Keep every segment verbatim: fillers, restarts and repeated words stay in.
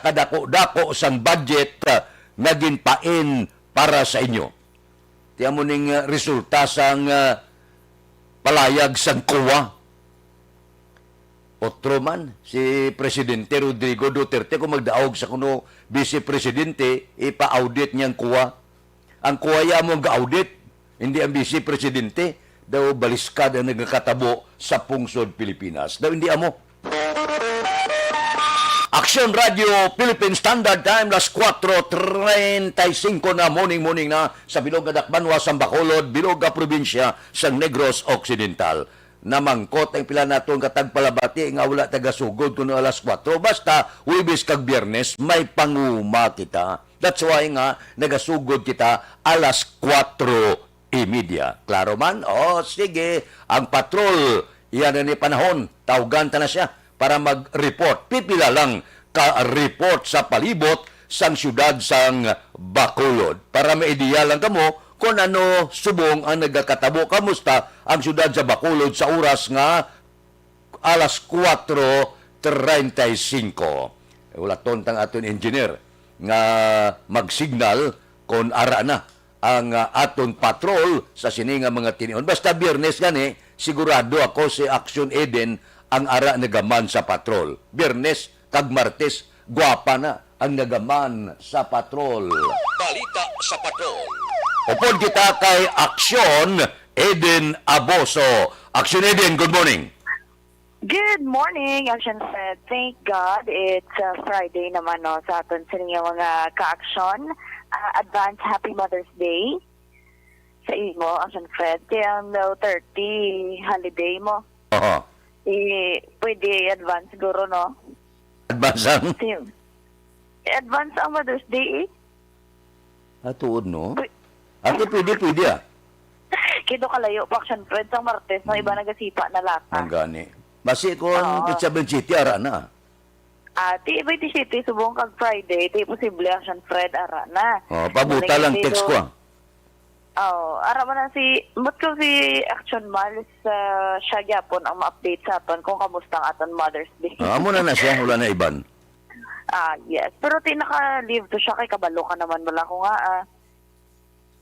kadako-dako sang budget, ah, nga ginpain para sa inyo. Ti amo ning, ah, resulta sang, ah, palayag sang COA. Otro man, si Presidente Rodrigo Duterte, kung magdaog sa kuno Vice Presidente, ipa-audit niya ang COA. Ang COA ya mo ang ga-audit, hindi ang Vice Presidente. Daw baliskad ang nagakatabo sa pungsod Pilipinas. Daw hindi amo. Aksyon Radio Philippine Standard Time, las kuwatro treinta y cinco na, morning, morning na sa bilog nga dakbanwa sang Bacolod, bilog nga probinsya sang Negros Occidental. Namangkot ang pila naton nga tagpalabati nga wala tagasugod kuno alas kuwatro. Basta, Huwebes kag Biyernes, may panguma kita. That's why nga nagasugod kita alas kuwatro y media. Klaro man? O, sige. Ang patrol, iya na ni panahon. Tawgan ta na siya para mag-report. Pipila lang ka report sa palibot sang siyudad sang Bacolod. Para may ideya lang kamo kung ano subong ang nagakatabo. Kamusta ang siyudad sa Bacolod sa oras nga alas kuwatro treinta y cinco? Ulaton tang aton engineer nga mag-signal kon ara na ang, ah, aton patrol sa sini nga mga tinion. Basta Biyernes gani, sigurado ako si Action Eden ang ara nagaman sa patrol. Biyernes kag Martes, gwapa na ang nagaman sa patrol. Balita sa patrol. Upod kita kay Action Eden Aboso. Action Eden, good morning. Good morning, Action Fred. Thank God it's, uh, Friday naman, no, sa aton sini nga mga ka-action. Ah, advance Happy Mother's Day sa imo, Action Fred. Kay ang, uh, thirty holiday mo, Aha. eh, pwede advance siguro, no? Advance ang? Sim. Advance ang Mother's Day, eh. Ah, tuod, no? Pwe- Ate, pwede, pwede, ah. Kay daw kalayo pa, Action Fred, sang Martes, no? Iba nagasipa na lata. Ang gani. Basi ko ang Oo. Petsa twenty-seven, ara na. Ah, ti twenty-seven, subong kag Friday, ti posible, Action Fred, ara na. Oh, pabuta Ngunit lang, hindi text do-, ko, ah. Oh, ara man na si, but ko si Action Mal, sa siya gyapon ang ma-update sa aton kung kamusta ang aton Mother's Day. Ah, amo na na siya, wala na iban. Ah, yes. Pero ti naka-leave to siya kay kabalo ka naman bala ko nga, ah.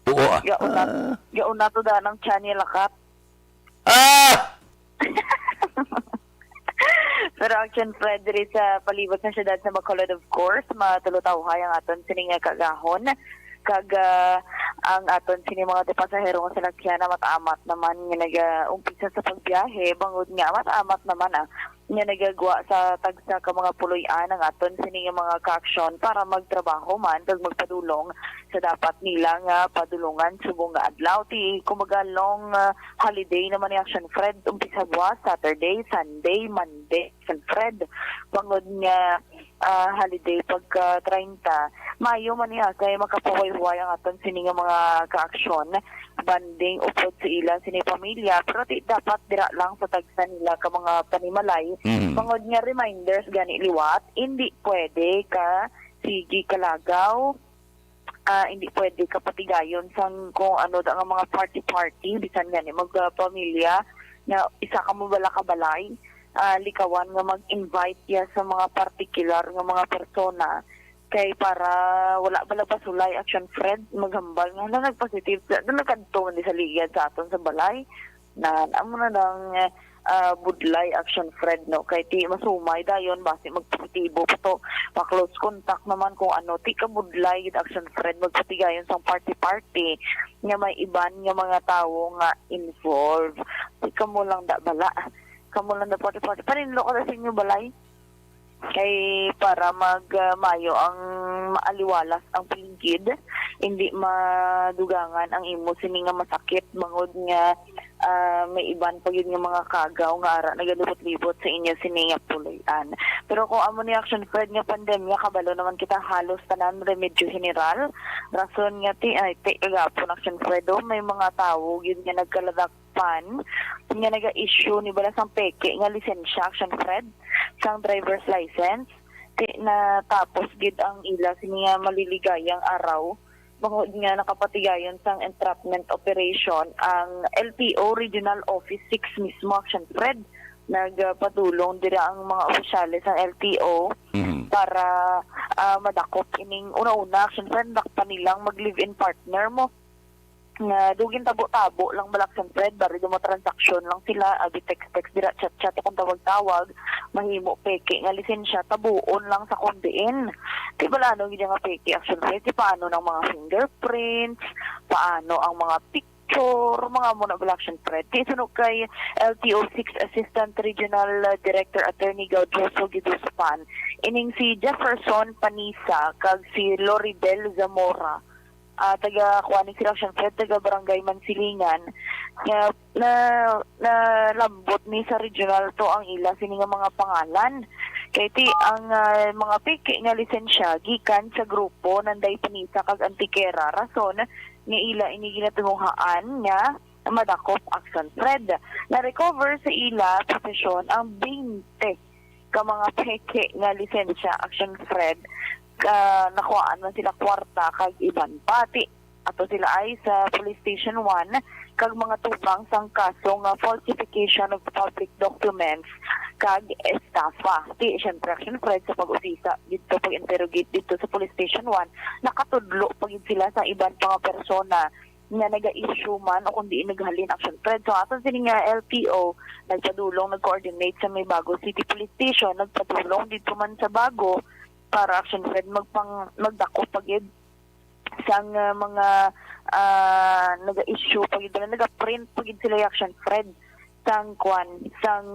Oo, ah. Gauna, Ah. gauna to da ng channel, akat. Ah! Pero Action Fred, diri sa palibot sa siyudad sa Bacolod, of course, matulutawhay ang aton sini nga kaagahon. Kag, ah, ang aton sini mga pasahero nga salakyan na mataamat naman nga naga-umpisa sa pagbiyahe, bangod nga mataamat naman, ah, nga nagagwa sa tagsa ka mga puloy-an ang aton sini nga mga ka-aksyon para magtrabaho man kag magpadulong sa dapat nila nga padulungan subong nga adlaw. Ti, kumbaga, long, ah, holiday naman ni Action Fred, umpisa buwas, Saturday, Sunday, Monday, Action Fred. Bangod nga, ah, holiday pagka treinta, maayo man niya kay makapahuway-huway ang aton sini nga mga kaaksyon, bonding upod sa ila sini pamilya, pero ti dapat dira lang sa tagsa nila ka mga panimalay. Mhm. Bangod nga reminders gani liwat, hindi pwede ka sige kalagaw, ah, hindi pwede ka patigayon sang kung ano da nga mga party-party, bisan gani magpamilya, nga isa ka mo bala ka balay, ah, likawan nga mag-invite ya sa mga partikular nga mga persona. Kay para wala bala basulay, Action Fred, maghambal nga, "Hala, nagpositive sa, nagkadto man di sa ligad sa aton sa balay." Na, amo na lang, ah, budlay, Action Fred, no? Kay ti masumay dayon, basi magpositibo pa to, pa-close contact naman kung ano, ti kabudlay gid, Action Fred, magpatigayon sang party-party nga may iban nga mga tawo nga involved. Ti kamo lang da bala. Kamo lang da party-party. Paninlo ka sa inyo balay. Kay para mag, ah, mayo ang maaliwalas ang paligid, hindi madugangan ang imo sini nga masakit, bangod nga, ah, may iban pa gyud nga mga kagaw nga ara nagalibot-libot sa inyo sini nga puloy-an. Pero kung amo ni Action Fred nga pandemya, kabalo naman kita, halos tanan remedyo general. Rason nga ti, ay, ti, kagapon, Action Fred, oh, may mga tawo gyud nga nagkaladak pan nga naga-issue ni bala sang peke nga lisensya, Action Fred, sang driver's license. Ti natapos gid ang ila sini nga maliligayang araw, bangod nga nakapatigayon sang entrapment operation ang L T O Regional Office six mismo, Action Fred. Nagpadulong dira ang mga opisyales sang L T O. Mhm. para, ah, madakop ining una-una, Action Fred, dakpan nilang mag-live-in partner mo. Nga, dugin tabo-tabo lang bala, Action Fred, bali do mo transaksyon lang sila, abi text-text dira, chat-chat, kung tawag-tawag, mahimo peke nga lisensya, tabuon lang sa kundiin. Di bala, ano gid nga peke, Action Fred, di paano ng mga fingerprints, paano ang mga picture, mga mo na bala, Action Fred. Di sunog kay L T O six Assistant Regional, uh, Director Attorney Gaudioso Giduspan, ining si Jefferson Panisa kag si Loribel Zamora, ah, taga, kuan ni sila, Action Fred, taga Barangay Mansilingan, nga na, nalambot ni sa regional to ang ila sini nga mga pangalan. Kay ti ang, ah, mga peke nga lisensya gikan sa grupo Nanday Panisa kag Antiquera, rason nga ila ini ginatinguhaan nga madakop, Action Fred. Na-recover sa ila posesyon ang twenty ka mga peke nga lisensya, Action Fred, ka nakuhaan man sila kwarta kag iban pa. Ti ato sila ay sa Police Station one kag mga tubang sang kaso nga falsification of public documents kag estafa. Ti, syempre, Action Fred, sa pag-usisa dito, pag-interrogate dito sa Police Station one, nakatudlo pa gid sila sa iban pa nga persona nga naga-issue man o kung diin naghalin, Action Fred. So, aton sini nga L T O, nagpadulong, nag-coordinate sa may Bago City Police Station, nagpadulong dito man sa Bago para, Action Fred, magpang-, magdakop pa gid sang, ah, mga, ah, naga-issue pa gid, naga-print pa gid sila, Action Fred, sang kwan, sang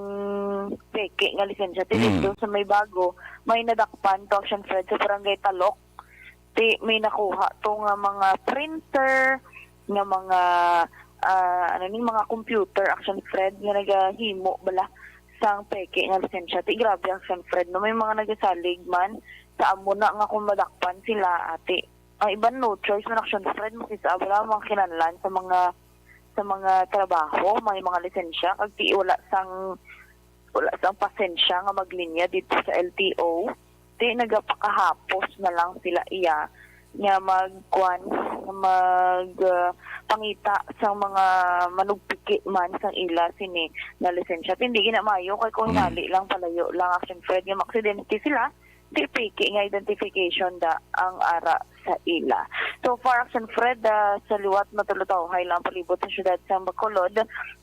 peke nga lisensya. Ti Mm. dito sa may Bago, may nadakpan to, Action Fred, sa Barangay Talok. Ti may nakuha to nga mga printer, nga mga, ah, ano ni, mga computer, Action Fred, nga nagahimo bala sang peke nga lisensya. Ti grabe, Action Fred, no? May mga nagasalig man sa amo na nga kung madakpan sila, ati. Ang iban no choice man, Action Fred, makisaba lang mga kinahanglan sa mga, sa mga trabaho, may mga lisensya, kag ti wala sang, wala sang pasensya nga maglinya dito sa L T O. Ti nagapakahapos na lang sila iya nga magkuan, mag, ah, pangita sang mga manugpiki man sang ila sini nga lisensya. Ti hindi gina maayo kay kung Mm. hinali lang, palayo lang, Action Fred, nga maaksidente sila, ti peke nga identification da ang ara sa ila. So far, Action Fred, ah, sa liwat matulutawhay lang palibot sa siyudad sa Bacolod,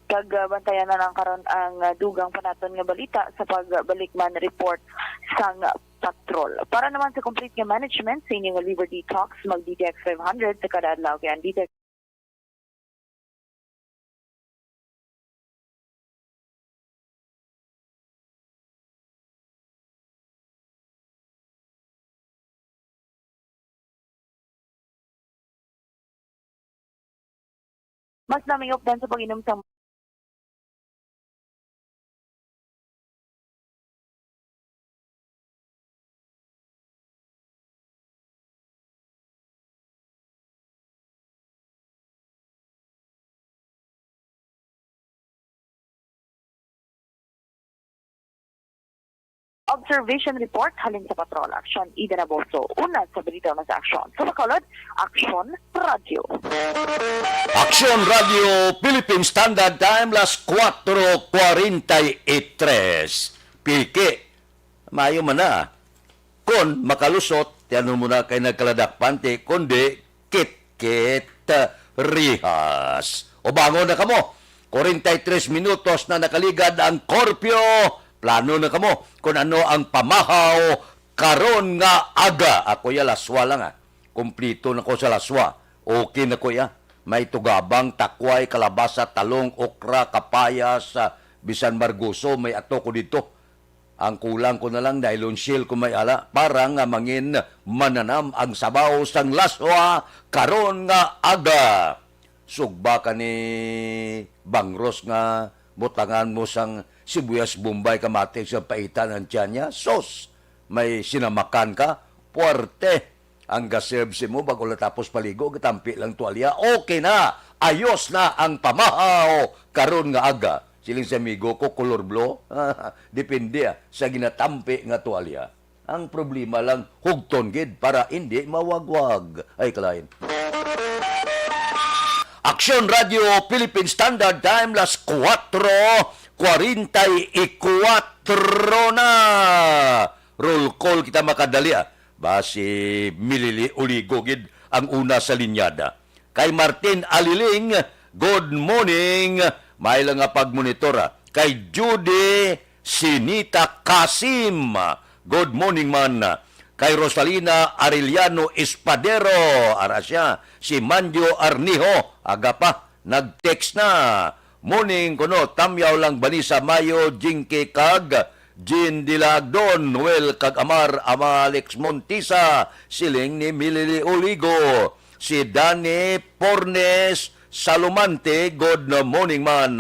kag, ah, bantayan na lang karon ang, ah, dugang pa naton nga balita sa pagbalik man report sang patrol. Para naman sa complete nga management sa inyong Liberty Talks, mag D T X five hundred sa kada adlaw kay ang D T X Mas namingop dan sa pag-inom sang Observation report halin sa Patrol Action, Ida Naboso. Una sa balita, una sa aksyon. Sa Bacolod, Aksyon Radio. Aksyon Radio Philippine Standard Time, las kuwatro kwarenta y tres. Piki, maayo man na. Kon makalusot, ti ano mo na kay nagkaladakpan ti, kundi kitkit rihas. Ubangon na kamo. Kwarenta y tres minutos na nakaligad ang korpyo. Plano na kamo kung ano ang pamahaw karon nga aga. Ako ya laswa lang, ah. Kumplito na ko sa laswa. Okay na ko ya. May tugabang, takway, kalabasa, talong, okra, kapayas, ah, bisan margoso, may ato ko dito. Ang kulang ko na lang, nylon shell ko may ala, para nga mangin mananam ang sabaw sang laswa karon nga aga. Sugba ka ni Bangros nga butangan mo sang sibuyas Bombay, kamatis nga paitan ang tiyan niya. Sus! May sinamakan ka. Puwerte! Ang gaserve simo bago la tapos paligo, gatampi lang tuwalya. Okay na! Ayos na ang pamahaw karon nga aga. Siling sa amigo ko, color blue. Depende, ah, sa ginatampi nga tuwalya. Ang problema lang, hugton gid para hindi mawagwag. Ay, kalain. Aksyon Radio Philippine Standard Time, las kuwatro kwarenta y kuwatro na. Roll call kita makadali, ah. Ba si Milili Oligo gid ang una sa linyada. Kay Martin Aliling, good morning. May lang nga pagmonitor, ah. Kay Judy Sinita Kasim, good morning man. Kay Rosalina Arellano Espadero, ara siya. Si Manjo Arnijo, aga pa, nag-text na. Morning kuno, tamyaw lang Vanessa Mayo, Jinky kag Jean Dilagdon, Noel kag Amar, Ama Alex Montisa, siling ni Milili Oligo. Si Danny Pornes Salumante, good morning man.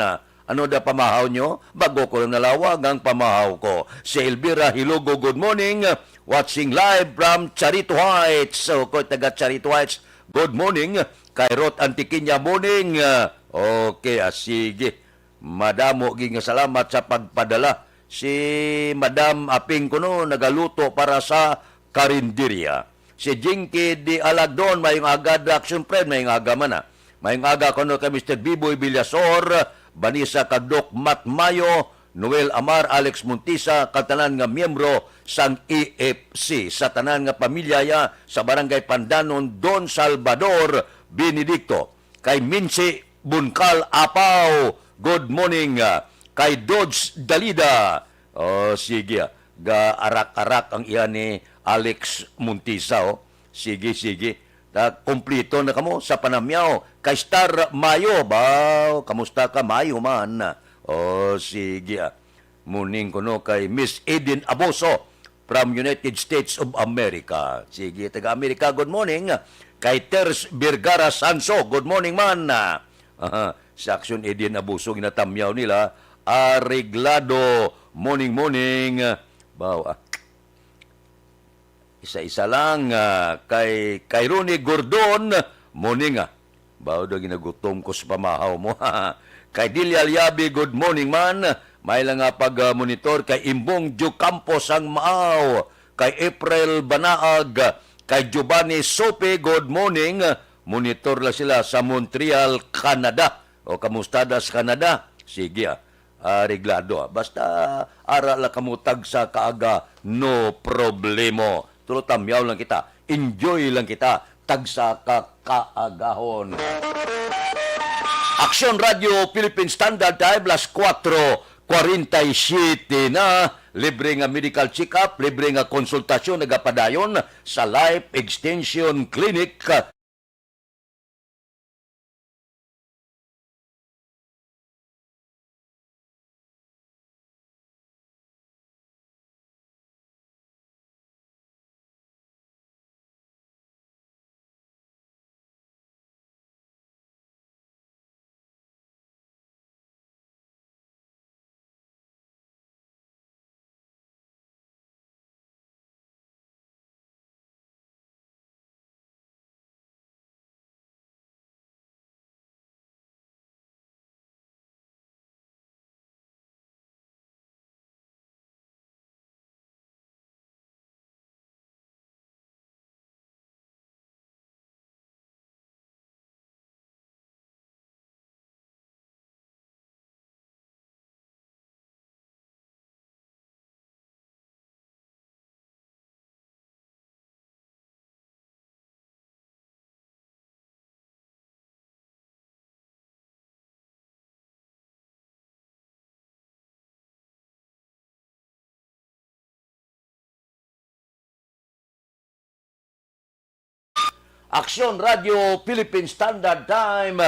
Ano da pamahaw nyo? Bago ko lang nalawag ang pamahaw ko. Si Elvira Hilugo, good morning. Watching live from Charito Heights. So, ko taga Charito Heights. Good morning. Kay Ruth Antiquiña, morning. Ah, okay, ah, sige. Madamo gid nga salamat sa pagpadala. Si Madam Aping kuno nagaluto para sa karinderya. Si Jinky D. Alagdon, mayong aga, Dax, siyempre, mayong aga man, ah. Mayong aga kuno kay Mister Biboy Villasor, Vanessa kag Doc Matt Mayo, Noel Amar, Alex Montisa, kag tanan nga miyembro sang E F C, sa tanan nga pamilya ya sa Barangay Pandanon, Don Salvador Benedicto. Kay Minsi Bunkal Apaw, good morning. Ah, kay Dodge Dalida, oh, sige, ah. Ga-arak-arak ang iya ni Alex Montisa, oh. Sige, sige. Ta, kumplito na kamo sa panamyaw. Kay Star Mayo, ba, kamusta ka? Mayo man. Oh, sige, ah. Morning kuno kay Miss Eden Aboso from United States of America. Sige, taga Amerika, good morning. Kay Ters Vergara Sanso, good morning man. Aha, si Action Eden Abuso, ginatamyaw nila. Areglado, morning, morning. Baw, ah, isa-isa lang, ah, kay, kay Ronnie Gordon, morning, ah. Baw daw ginagutom ko sa pamahaw mo. Kay Delia Liabi, good morning man. May lang nga pag-monitor kay Imbong Diocampo sang Maaw, kay April Banaag, kay Giovanni Sope, good morning. Monitor lang sila sa Montreal, Canada. O, kamusta da sa Canada? Sige, ah. Areglado, ah. Basta ara lang kamo tagsa kaaga, no problemo. Tulo tamyaw lang kita, enjoy lang kita, tagsa ka kaagahon. Aksyon Radio Philippine Standard Time, las kuwatro kwarenta y siyete na. Libre nga medical check-up, libre nga konsultasyon nagapadayon sa Life Extension Clinic. Aksyon Radio Philippine Standard Time,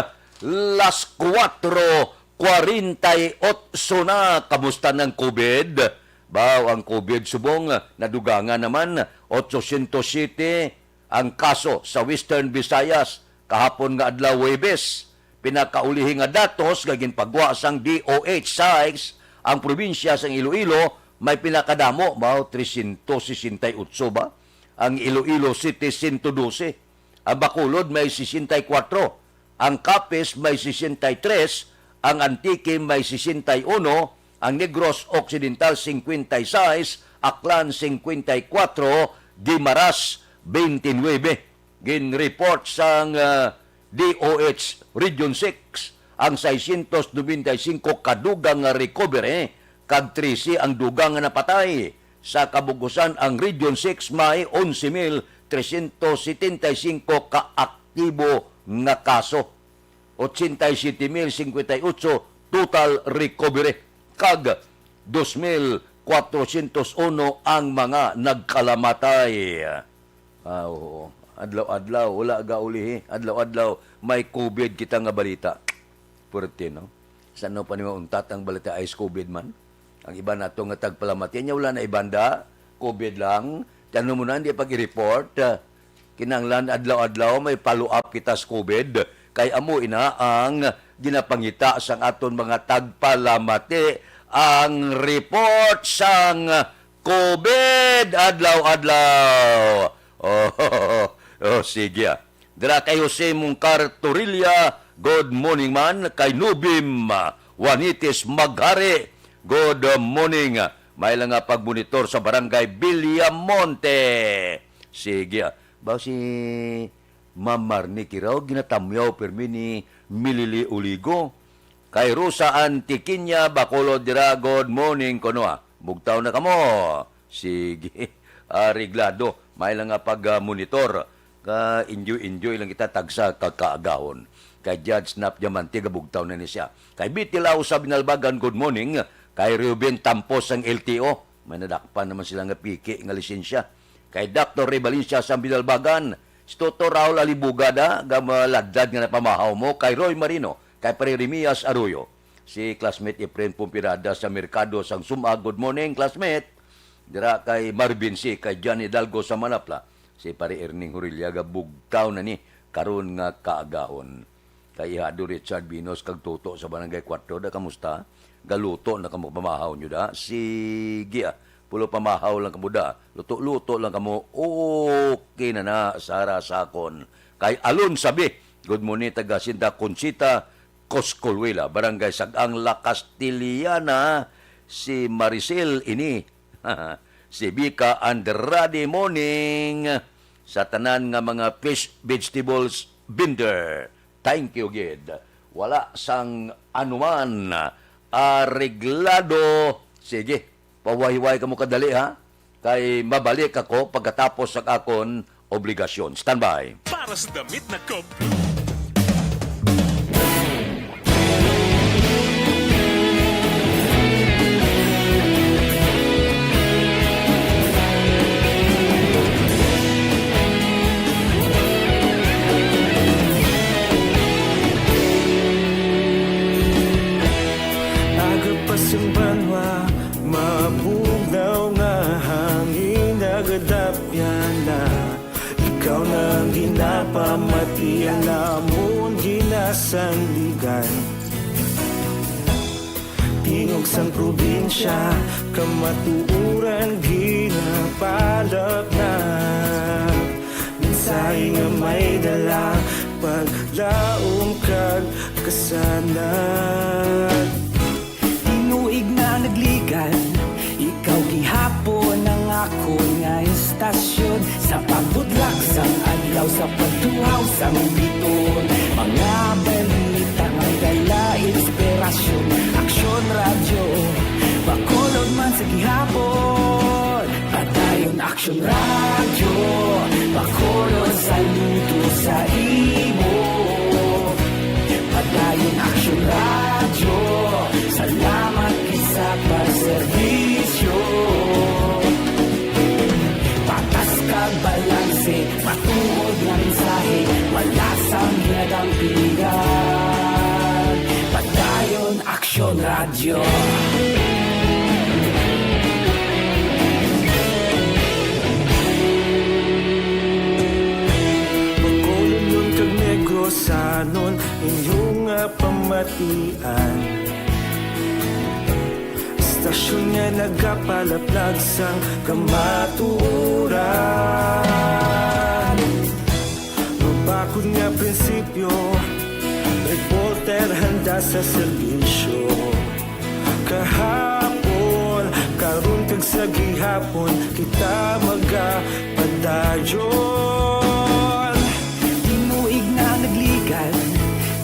las kuwatro kwarenta y otso na. Kamusta ng COVID? Baw, ang COVID subong nadugangan naman, otsosyentos siyete ang kaso sa Western Visayas kahapon nga adlaw, Huwebes. Pinakaulihi nga datos nga ginpagwa sang D O H, SAICS, ang probinsya sang Iloilo may pinakadamo, mao, trescientos sesenta y ocho ba? Ang Iloilo City, sento dose. Ang Bacolod may sesenta y kuwatro. Ang Capiz may sesenta y tres, ang Antique may sesenta y uno, ang Negros Occidental, cincuenta y seis, Aklan, cincuenta y cuatro, Guimaras, veintinueve. Gin-report sang, ah, D O H Region six ang seiscientos noventa y cinco ka dugang nga recovery, kag trese ang dugang nga napatay. Sa kabug-usan, ang Region six may onse mil trescientos setenta y cinco ka aktibo nga kaso, ochenta y siete mil cincuenta y ocho total recovery, kag dos mil cuatrocientos uno ang mga nagkalamatay. Ah, oo. Adlaw-adlaw, wala gaulihi. Adlaw-adlaw, may covid kita nga balita. Puerte, no? Sa ano pa ni mauntat ang balita, ay COVID man? Ang iba nato nga tagpalamati, nya wala na ibanda, COVID lang. Tano mo na, hindi pag-i-report. Ah, kinahanglan adlaw-adlaw may follow-up kita sa COVID. Kay amo ina ang ginapangita sang aton mga tagpalamati, ang report sang COVID adlaw-adlaw. Oh, oh, sige, ah. Dira kay Jose Mungkar Torilla, good morning man. Kay Nubim, ah, Juanites Maghari, good morning. May lang nga pagmonitor sa barangay Villamonte. Sige, ah. Ba si Ma'am Marnie Kiraw, ginatamyaw pirmi ni Milili Uligo. Kay Rosa Antiquiña, Bacolod dira, good morning, kuno, ah. Bugtaw na kamo. Sige. Areglado. May lang nga pag-monitor. Ka-enjoy-enjoy lang kita tagsa ka kaagahon. Kay Judge Nap Diamante, gabugtaw na ni siya. Kay Betty Lau sa Binalbagan, good morning. Kay Reuben Tampos ang L T O. May nadakpan naman sila nga piki nga lisensya. Kay Doctor Ray Valencia sa Binalbagan. Si Toto Raul Alibugada, gamaladlad nga napamahaw mo. Kay Roy Marino. Kay Pare Remias Arroyo. Si classmate Efren Pumpirada sa Merkado sang Sumag. Good morning, classmate. Dira kay Marvin C, kay John Hidalgo sa Manapla. Si Pare Erning Horillaga, bugtaw na ni karon nga kaagahon. Kay Ihado Richard Binos kag Toto sa Barangay Cuatro, da, kamusta? Galuto na kamo pamahaw nyo, da? Sige, ah. Pulo pamahaw lang kamo, da. Luto-luto lang kamo. Okay na na, Sara Sakon. Kay Alon Sabi, good morning, taga Sinda Conchita, Coscolwela, Barangay Sag-ang, La Castellana, si Maricel ini. Si Vika Andrade, morning. Sa tanan nga mga fish vegetables vendor, thank you gid. Wala sang anuman. Areglado. Sige, pawayway kamo kadali, ha? Kay mabalik ako pagkatapos sa akon obligasyon. Standby. Para sa damit na Cobra. Aga pa sang banwa, mabugnaw nga hangin, nagadapyan na. Ikaw na ang ginapamati, ang amon ginasandigan. Tingog sang probinsya, kamatuoran ginapalapnag. Mensahe nga may dala, paglaom kag kasanag. Tinuig na nagligan, ikaw gihapon ang akon nga istasyon. Sa pagbutlak sang adlaw, sa pagtuhaw sang biton, mga balita may dala inspirasyon. Aksyon Radyo, Bacolod man sa gihapon. Padayon Aksyon Radyo, Bacolod, saludo sa imo. Padayon Aksyon Radyo, salamat gid sa pagserbisyo. Patas kag balanse, matuod nga mensahe, wala sang ginadampigan. Padayon Aksyon Radyo. Bacolodnon kag Negrosanon, inyo nga pamatian. Istasyon nga nagapalaplag sang kamatuoran. Mabakod nga prinsipyo, reporter handa sa serbisyo. Kahapon, karon kag sa gihapon, kita magapadayon. Tinuig na nagligan,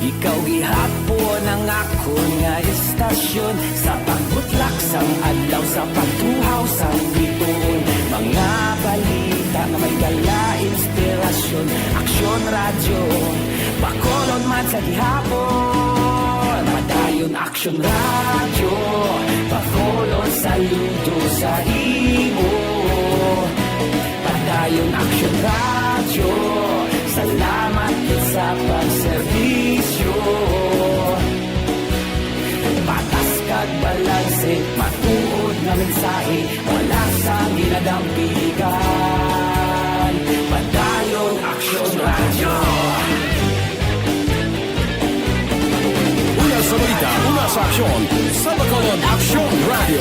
ikaw gihapon ang akon nga istasyon. Sa pagbutlak Sang adlaw sa pagtuhaw sang bituon, mga balita nga may dala inspirasyon. Aksyon Radyo, Bacolod man sa gihapon. Padayon Aksyon Radyo, Bacolod saludo sa imo. Padayon Aksyon Radyo, salamat gid sa pagserbisyo. Patas kag balanse, matuod nga mensahe, wala sang ginadampigan. Padayon Aksyon Radyo. Una sa balita, una sa aksyon, sa Bacolod Aksyon Radyo.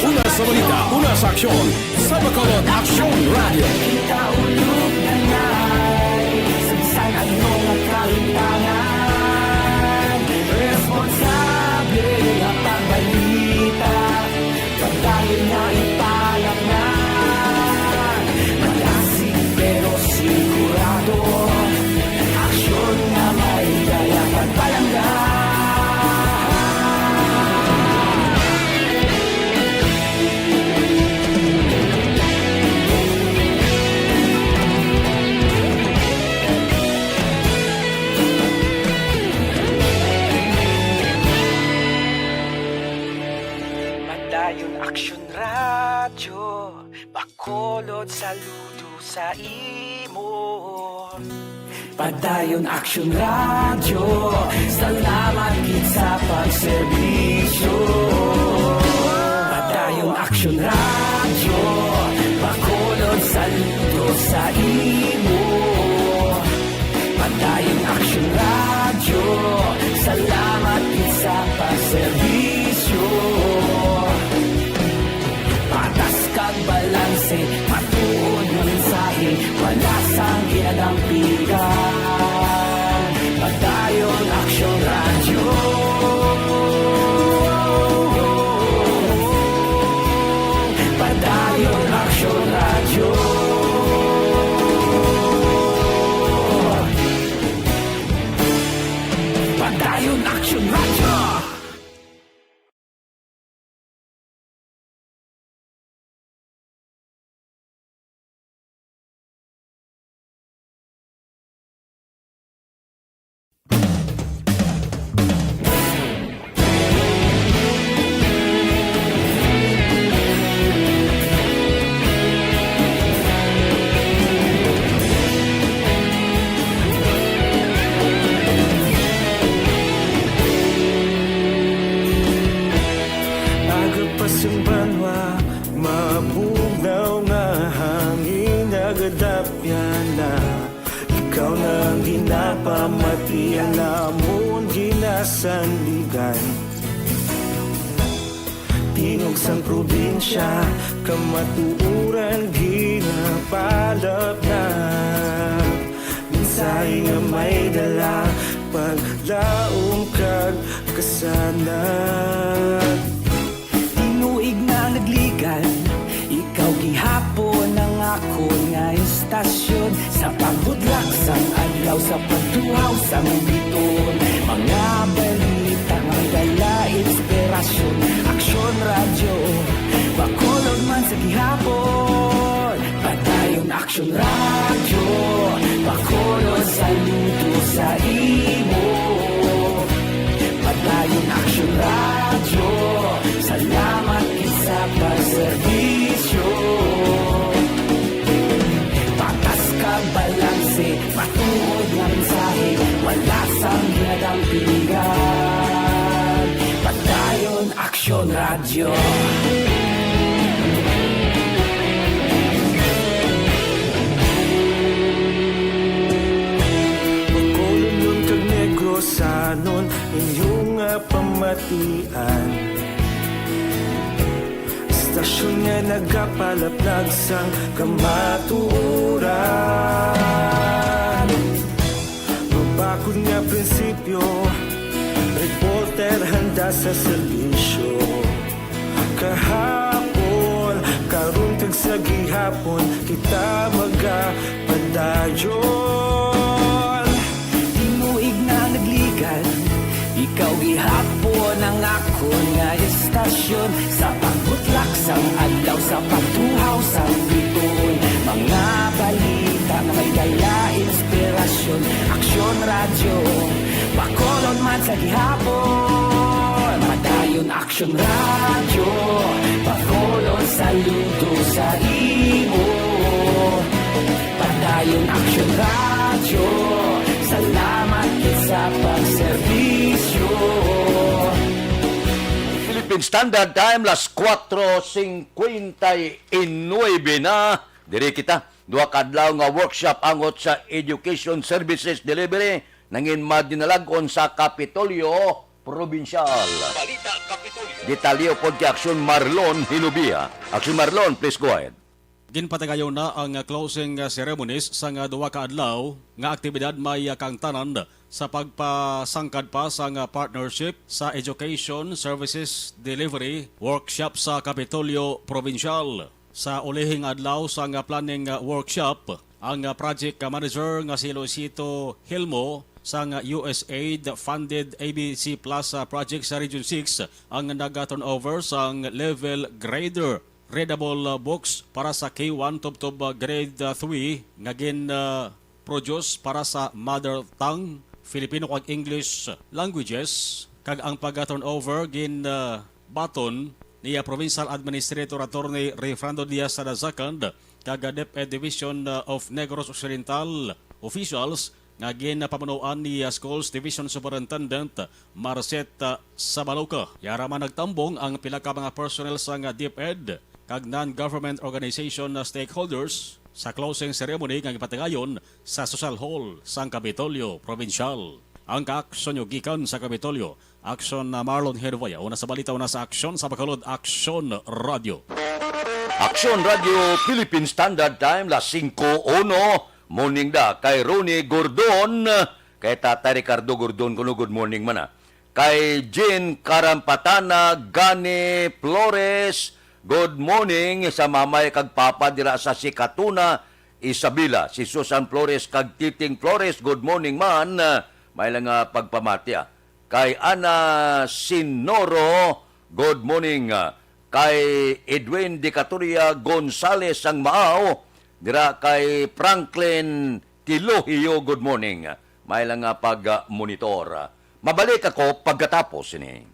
Una sa balita, una sa aksyon, sa Bacolod Aksyon Radyo. Kita ulog na ngay, sa bisan ano nga kalimtangan, responsable nga pagbalita, pagdahil nga ipalaknag, malasig pero sigurado, aksyon nga may dala pagpalangga. Padayon Aksyon Radyo, Bacolod saludo sa imo. Padayon Aksyon Radyo, salamat gid sa pagserbisyo. Padayon Aksyon Radyo, Bacolod saludo sa imo. Padayon Aksyon Radyo, salamat gid sa pagserbisyo. Patas kag balanse, matuod nga mensahe, wala sang ginadampigan. Padayon Aksyon Radyo. Padayon Aksyon Radyo. Padayon Aksyon Radyo. Aga pa sing banwa, mabugnaw nga hangin nagadapyan na. Ikaw na ang ginapamati, ang amon ginasandigan. Tingog sang probinsya, kamatuoran ginapalapnag. Mensahe nga may dala, paglaom kag kasanag. Tinuig na nagligan, ikaw gihapon ang akon nga istasyon. Sa pagbudlak sang adlaw, sa pagtuhaw sang bituon, mga balita nga dala inspirasyon. Aksyon Radyo, Bacolod man sa gihapon. Padayon Aksyon Radyo, Bacolod saludo sa imo. Padayon Aksyon Radyo, salamat gid sa pagserbisyo. Patas kag balanse, matuod nga mensahe, wala sang ginadampigan. Padayon Aksyon Radyo. Bacolodnon kag Negrosanon, inyo nga pamatian. Istasyon nga nagapalapnag sang kamatuoran. Mabakod nga prinsipyo, reporter handa sa serbisyo. Kahapon, karon, kag sa gihapon, kita magapadayon. Tinuig na nagligan, ikaw Hapon ang akon nga istasyon, sa pagbutlak sang adlaw, sa pagtuhaw sang bituon, mga balita nga may dala inspirasyon. Aksyon Radyo, Bacolod man sa gihapon. Padayon Aksyon Radyo, Bacolod saludo sa imo. Padayon Aksyon Radyo, salamat gid sa pagserbisyo. Philippine Standard Time, las cuatro cincuenta y nueve na. Diri kita, duha ka adlaw nga workshop angot sa Education Services Delivery nangin madinalag-on sa Kapitolyo Probinsyal. Balita Kapitolyo. Detalye upod kay Aksyon Marlon Hinubia. Aksyon Marlon, please go ahead. Ginpatigayon na ang closing ceremonies sang duha ka adlaw nga aktibidad, may kaangtanan sa pagpasangkad pa sang partnership sa Education Services Delivery Workshop sa Kapitolyo Probinsyal. Sa ulihing adlaw sang planning workshop, ang project manager nga si Luisito Hilmo sang U S aid funded A B C Plus project sa Region six ang nag-turnover sang level grader readable, uh, books para sa K one tubtob, uh, grade, uh, three nga gin, uh, produce para sa mother tongue, Filipino kag English languages, kag ang pag-turnover gin, uh, baton ni, uh, Provincial Administrator Attorney Rayfrando Diaz the second kag, uh, DepEd Division, uh, of Negros Occidental officials nga ginpamunuan ni, uh, Schools Division Superintendent Marcet, uh, Sabaloca. Yara man nagtambong ang pila ka mga personnel sang, uh, DepEd kag non-government organization, uh, stakeholders sa closing ceremony nga gipatigayon sa Social Hall sang Kapitolyo Probinsyal. Ang kaaksyon nyo gikan sa Kapitolyo, Aksyon na Marlon Hervaya, una sa balita, una sa aksyon sa Bacolod, Aksyon Radyo. Aksyon Radyo, Philippine Standard Time, las singko uno. Morning da kay Ronnie Gordon, kay Tatay Ricardo Gordon, kuno good morning man, ah. Kay Jean Karampatana, Gani Flores, good morning sa mamay kag papa dira sa Sikatuna, Isabela. Si Susan Flores kag Titing Flores, good morning man. May lang nga pagpamati, ah. Kay Ana Sinoro, good morning. Kay Edwin Dicatoria Gonzales sang Maaw, dira kay Franklin Tilogio, good morning. May lang nga pag-monitor. Mabalik ako pagkatapos sini.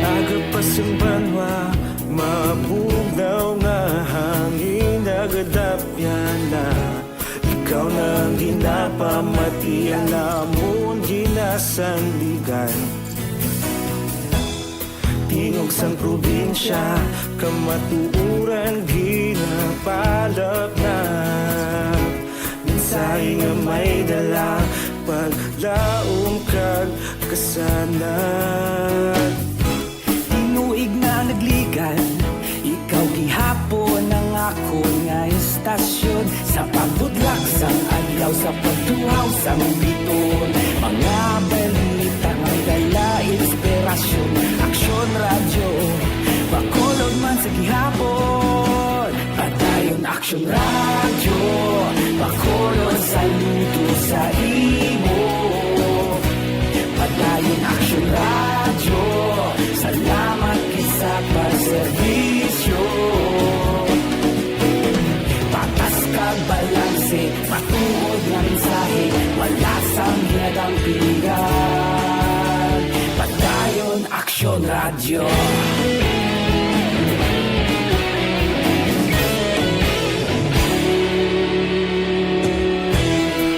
Aga pa sang banwa, mabugnaw nga hangin nagadapyan na. Ikaw na ang ginapamati, ang amon ginasandigan. Tingog sang probinsya, kamatuoran ginapalapnap. Mensahe nga may dala, paglaom kag kasanag. Tinuig na nagligan, ikaw gihapon ang akon nga istasyon. Sa pagbutlak sang adlaw, sa pagtuhaw sang bituon, mga balita may dala inspirasyon. Aksyon Radyo, Bacolod man sa gihapon. Padayon Aksyon Radyo, Bacolod saludo sa imo. Padayon Aksyon Radyo, salamat gid sa pagserbisyo. Patas kag balanse, matuod nga mensahe, wala sang ginadampigan. Padayon Aksyon Radyo.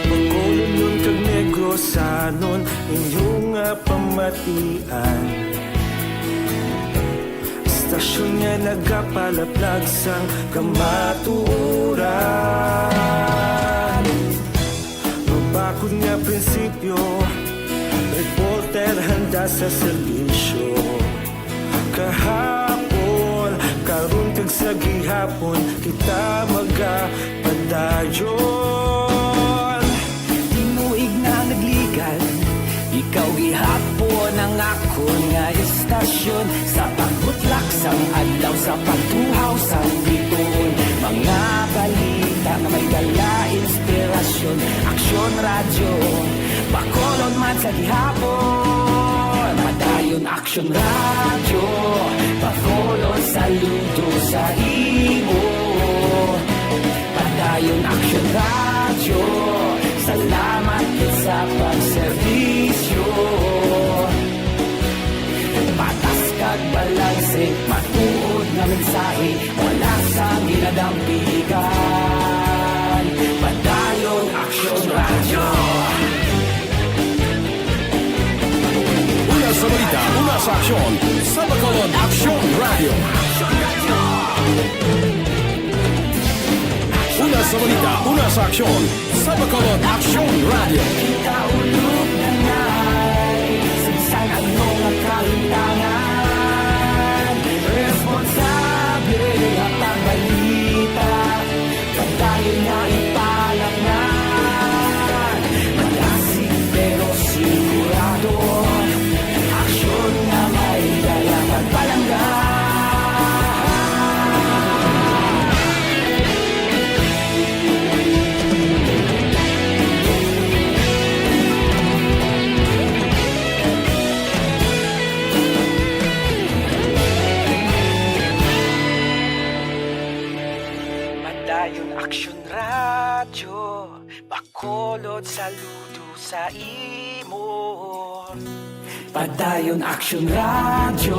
Bacolodnon kag Negrosanon, inyo nga pamatian. Istasyon nga nagapalaplag sang kamatuoran. Mabakod nga prinsipyo, reporter handa sa serbisyo. Kahapon, karon kag sa gihapon, kita Ta magapadayon. Tinuig na nagligan, ikaw gihapon ang akon nga istasyon. Sa pagbutlak sang adlaw, sa pagtuhaw sang bituon, mga balita nga may dala inspirasyon. Aksyon Radyo, Bacolod man sa gihapon. Padayon Aksyon Radyo, Bacolod, saludo sa imo. Padayon Aksyon Radyo, salamat gid sa pagserbisyo. Patas kag balanse, matuod nga mensahe, wala sang ginadampigan. Padayon Aksyon Radyo. Una sa balita, una sa aksyon, sa Bacolod Aksyon Radyo. Una sa balita, una sa aksyon, sa Bacolod Aksyon Radyo. Kita ulog na ngay, sa bisan ano nga kahintangan, responsable nga pagbalita. Padayon nga ipalangan, malasig pero sigurado, aksyon nga may dala pagpalangga. Padayon Aksyon Radyo, Bacolod, saludo sa imo. Padayon Aksyon Radyo,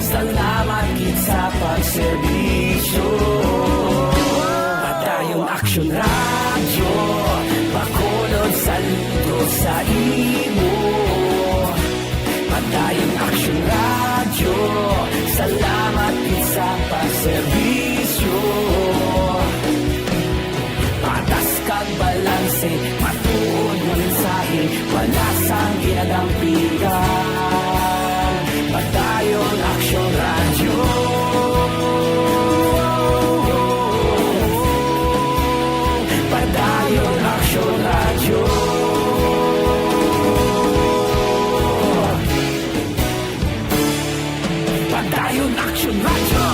salamat gid sa pagserbisyo. Padayon Aksyon Radyo, Bacolod, saludo sa imo. Padayon Aksyon Radyo, salamat gid sa pagserbisyo. Patas kag balanse, matuod nga mensahe, wala sang ginadampigan. Padayon Aksyon Radyo. Padayon Aksyon Radyo. Padayon Aksyon Radyo.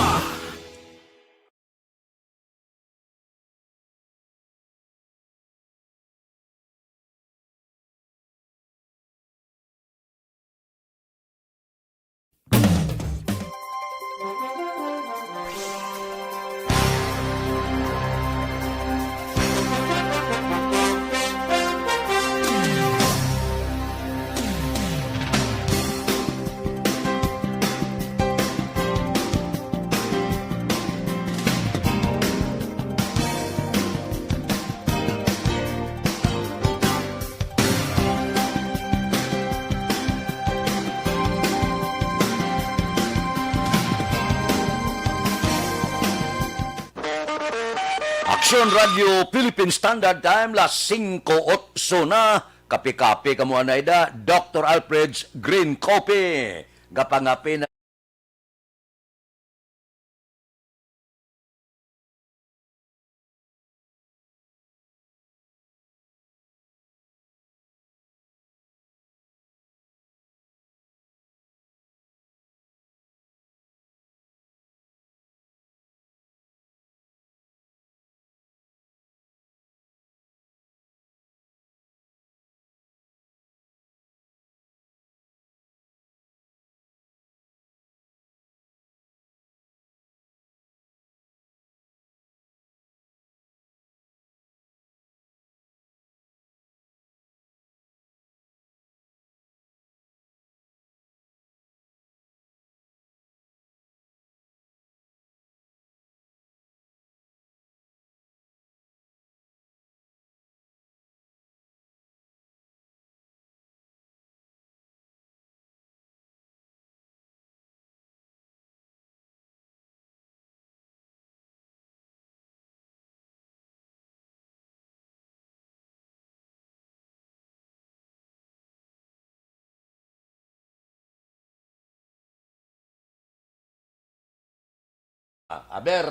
Aksyon Radyo Philippine Standard Time, las singko otso na. Kape-kape kamo anay da, Doktor Alfred's Green Coffee. Gapangape na. A ver,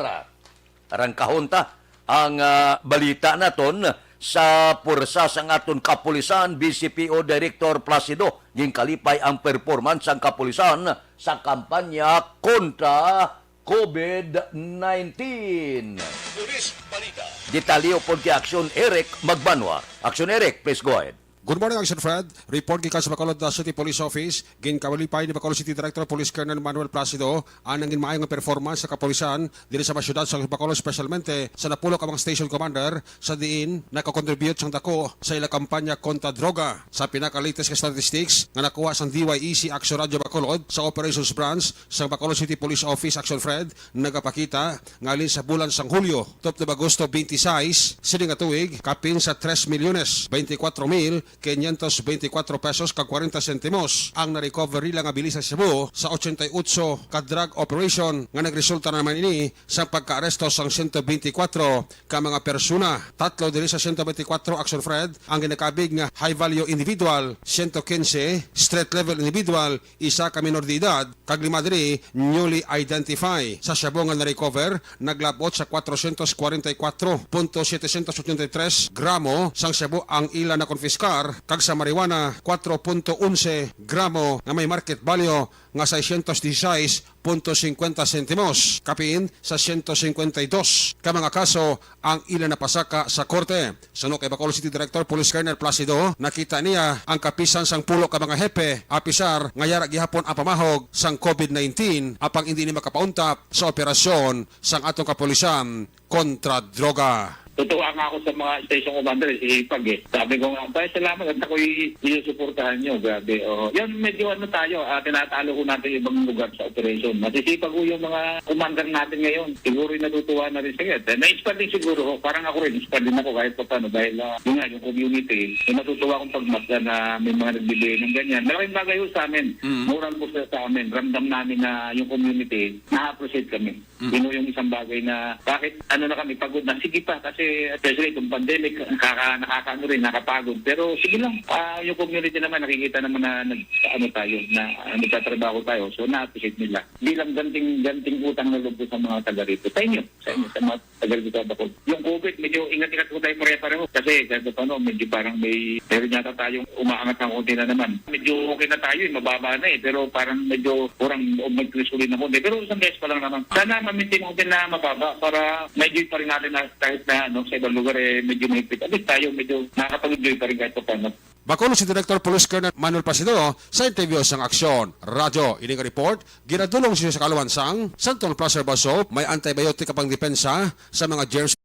Arangkahon ta ang, ah, balita naton sa pwersa sang aton kapulisan, B C P O Director Placido. Ginkalipay ang performance sang kapulisan sa kampanya kontra COVID nineteen. Pulis Balita. Detalye upod kay Aksyon Eric Magbanwa. Aksyon Eric, please go ahead. Good morning, Action Fred. Report gikan sa Bacolod, uh, City Police Office. Ginkalipay ni Bacolod City Director Police Colonel Manuel Placido ang nangin maayo nga performance sa kapulisan diri sa mga syudad sa Bacolod, espesyalmente sa napulo ka mga station commander sa diin nakakontribute sang dako sa ila kampanya kontra droga. Sa pinaka-latest nga statistics nga nakuha sang D Y E C Action Radio Bacolod sa Operations Branch sang Bacolod City Police Office, Action Fred, nagapakita nga halin sa bulan sang Hulyo tubtob Agosto twenty-six sini nga tuig, kapin sa tres milyones twenty-four mil quinientos twenty-four pesos kag kwarenta sentimos ang na-recover nila nga bili sa shabu sa ochenta y ocho ka drug operation, nga nagresulta naman ini sa pagkaaresto sang siyento benti kwatro ka mga persona. Tatlo diri sa siyento benti kwatro, Action Fred, ang ginakabig nga high value individual, siyento kinse street level individual, isa ka minor de edad, kag lima diri newly identified. Sa shabu nga na-recover, naglabot sa kwatrocientos kwarenta y kwatro punto setecientos ochenta y tres gramo sang shabu ang ila nakonfiskar, kag sa marijuana, kwatro punto onse gramo nga may market value nga seiscientos dieciséis punto cincuenta sentimos, kapin sa siyento cincuenta y dos ka mga kaso ang ila napasaka sa korte. Suno kay Bacolod City Director Police Colonel Placido, nakita niya ang kapisan sang pulo ka mga hepe, apisar nga yara gihapon ang pamahog sang COVID nineteen, apang indi ni makapauntap sa operasyon sang atong kapulisan kontra droga. Tutuwa nga ako sa mga station commander, sisipag eh. Sabi ko nga, "Bay, salamat at ako'y sinusuportahan nyo." Grabe, oh. Yan, medyo ano tayo, ah, tinatalo ko natin yung ibang lugar sa operation. Masisipag ko yung mga commander natin ngayon. Siguro yung natutuwa na rin sa inyo. Eh, na-inspire din siguro ho. Parang ako rin, inspire din ako kahit pa paano. Dahil, ah, yun nga, yung community, yung natutuwa akong pagmasdan na may mga nagbibigay ng ganyan. Malaking bagay ho sa amin. Mm. Moral booster sa amin. Ramdam namin na yung community, na-appreciate kami. Mm. Yun yung isang bagay na kahit ano na kami, pagod na, sige pa, kasi especially itong pandemic, nakaka-, nakakaano rin, nakapagod. Pero sige lang, ah, yung community naman, nakikita naman na nag-, ano tayo, na, ah, nagtatrabaho tayo. So, na-appreciate nila. Bilang ganting, ganting utang na loob ko sa mga taga rito. Sa inyo, sa inyo, sa mga taga rito sa Bacolod. Yung COVID, medyo ingat-ingat po tayo pare-pareho. Kasi, kahit pa paano, medyo parang may, meron yata tayong umaangat ng konti na naman. Medyo okay na tayo eh, mababa na eh. Pero parang medyo kurang o mag-increase ulit ng konti. Pero isang beses pa lang naman. Sana ma-maintain natin na mababa para ma-enjoy pa rin natin na kahit na ano, sa ibang lugar eh, medyo mahigpit. At least tayo, medyo nakakapag-enjoy pa rin kahit pa paano. Bacolod City Director Police Colonel Manuel Placido sa interview sang Aksyon Radyo. Ini nga report, ginadulong siya sa kaluhan sang Santon Plus Herbal Soap, may antibiotic ka pangdepensa sa mga germs.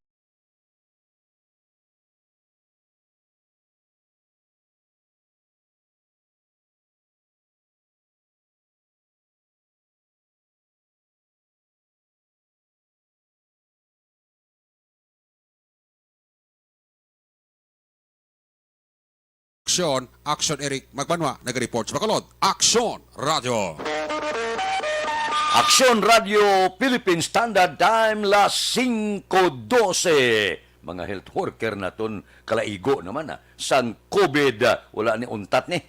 Aksyon, Aksyon Eric Magbanwa, nag-report sa Bacolod. Aksyon Radio. Aksyon Radio Philippine Standard Time, las singko dose. Mga health worker naton, kalaigo naman, ah, sang COVID, ah, wala ni untat ni.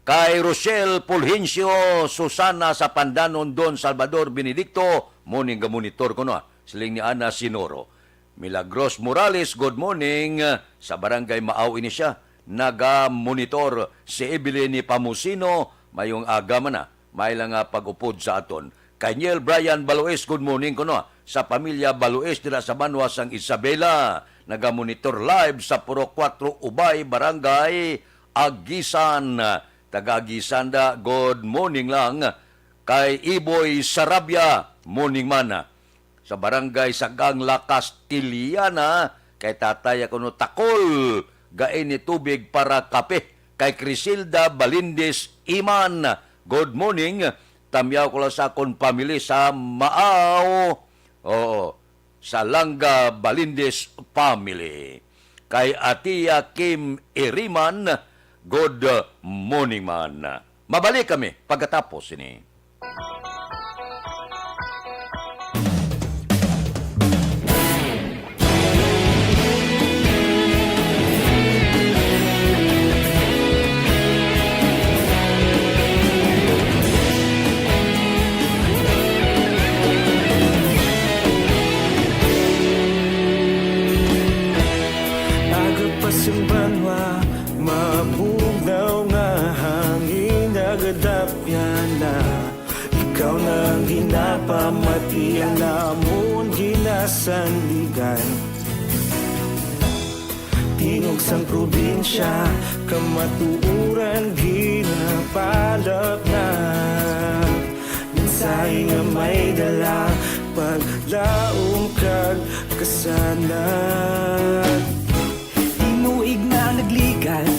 Kay Rochelle Fulgencio Susana sa Pandanon, Don Salvador Benedicto, morning, ga-monitor ko, no, ah. Siling ni Ana Sinoro. Milagros Morales, good morning. Sa Barangay Maaw ini siya. Naga-monitor si Evelyn ni Pamusino, mayong aga man na. May lang nga pag-upod sa aton. Kay Niel Brian Balois, good morning kuno sa pamilya Balois dira sa banwa sang Isabela. Naga-monitor live sa Purok Kuwatro Ubay, Barangay Agisan. Taga Agisan da, good morning lang. Kay Iboy Sarabia, morning man. Sa Barangay Sagang, La Castellana, kay tatay ako no takol, gain ni tubig para kape. Kay Crisilda Balindis Iman, good morning. Tamyaw ko lang sa akon family sa Maaw. Oo, sa Langga Balindis family. Kay Atia Kim Iriman, good morning man. Mabalik kami pagkatapos ini. Yan na, ikaw na ang ginapamati, ang namon ginasandigan. Tingog sang probinsya, kamatuoran ginapalapnag. Mensahe nga may dala, paglaom kag kasanag. Tinuig na nagligan,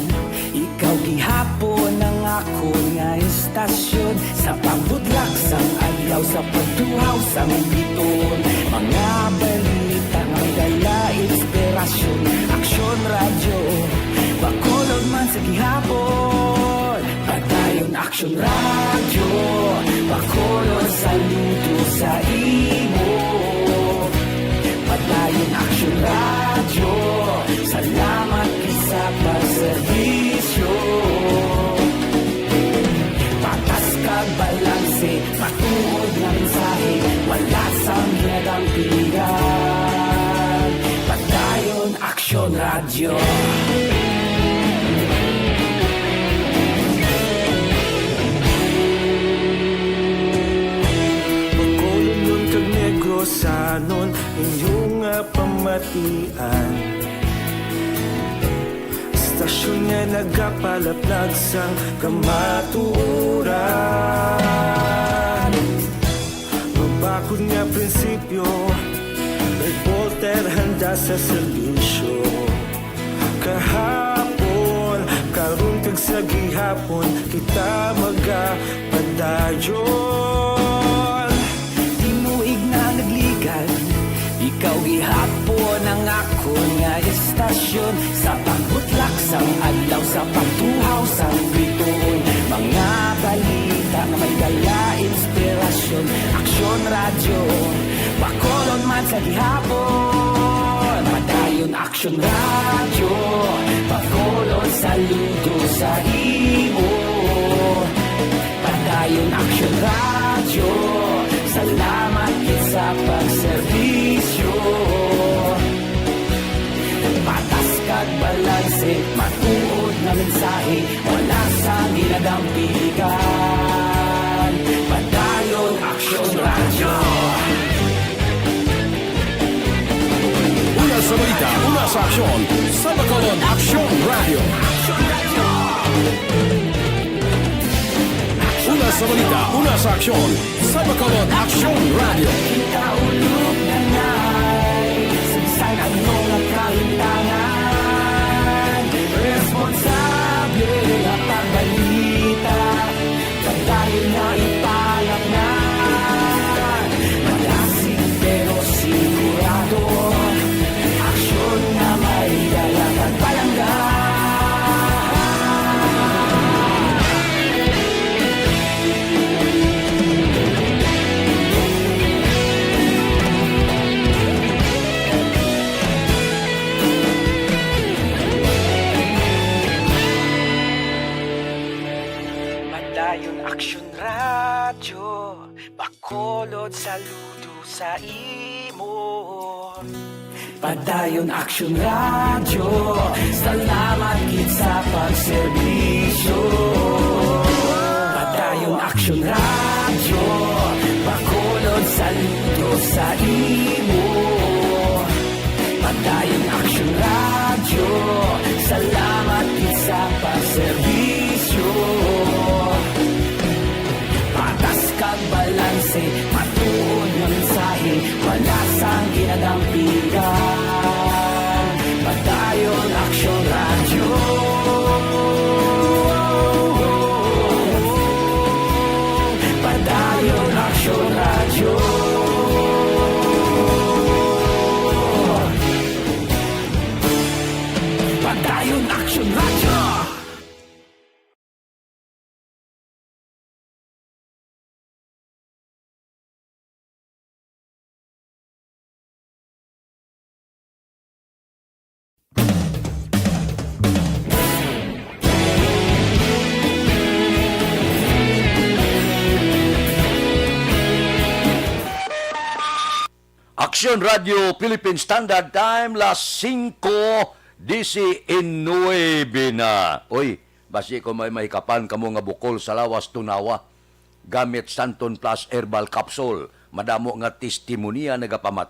ikaw gihapon ang akon nga istasyon. Sa pagbutlak sang adlaw, sa pagtuhaw sang biton, mga balita nga may dala inspirasyon. Aksyon Radyo, Bacolod man sa gihapon. Padayon Aksyon Radyo, Bacolod, saludo sa imo. Padayon Aksyon Radyo, salamat gid sa pagserbisyo. Patas kag balanse, matuod nga mensahe, wala sang ginadampigan. Padayon Aksyon Radyo. Bacolodnon kag Negrosanon, inyo nga pamatian. Istasyon nga nagapalaplag sang kamatuoran. Mabakod nga prinsipyo, reporter handa sa serbisyo. Kahapon, karon kag sa gihapon, kita magapadayon. Tinuig na nagligan, ikaw gihapon ang akon nga istasyon. Sa pagbutlak sang adlaw, sa pagtuhaw sang bituon, mga balita nga may dala inspirasyon. Aksyon Radyo, Bacolod man sa gihapon. Padayon Aksyon Radyo, Bacolod, saludo sa imo. Padayon Aksyon Radyo, salamat gid sa pagserbisyo. Patas kag balanse, matuod nga mensahe, wala sang ginadampigan. Padayon Aksyon Radyo. Una sa balita, una sa aksyon, sa Bacolod Aksyon Radyo. Una sa balita, una sa aksyon, sa Bacolod Aksyon Radyo. Kaulog na nay, sa bisan ano nga kahintangan, responsable nga pagbalita. Padayon na ipalapnan, malasig pero sigurado. Aksyon nga may dala kag palangga. Padayon Aksyon Radyo, Bacolod, saludo sa imo. Padayon Aksyon Radyo, salamat gid sa pagserbisyo. Padayon Aksyon Radyo, Bacolod, saludo sa imo. Padayon Aksyon Radyo, salamat gid sa pagserbisyo. Patas kag balanse, matuod nga mensahe, wala sang ginadampigan. Padayon Aksyon Radyo. Padayon Aksyon Radyo. Padayon Aksyon Radyo. Aksyon Radio Philippine Standard Time, las singko disinuebe na. Oy, Basi kung may mahikapan kamo nga bukol sa lawas, tunawa gamit Santon Plus Herbal Capsule. Madamo nga testimonya nagapamat.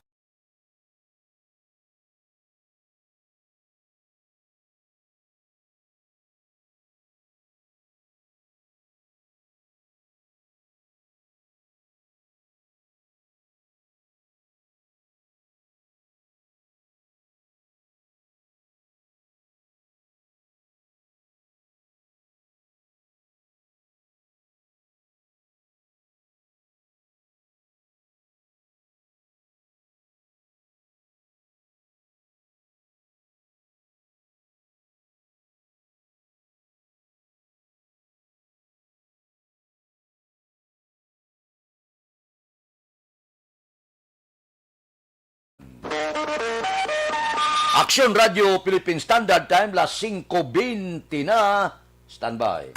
Aksyon Radio Philippine Standard Time, las singko bente na. Standby.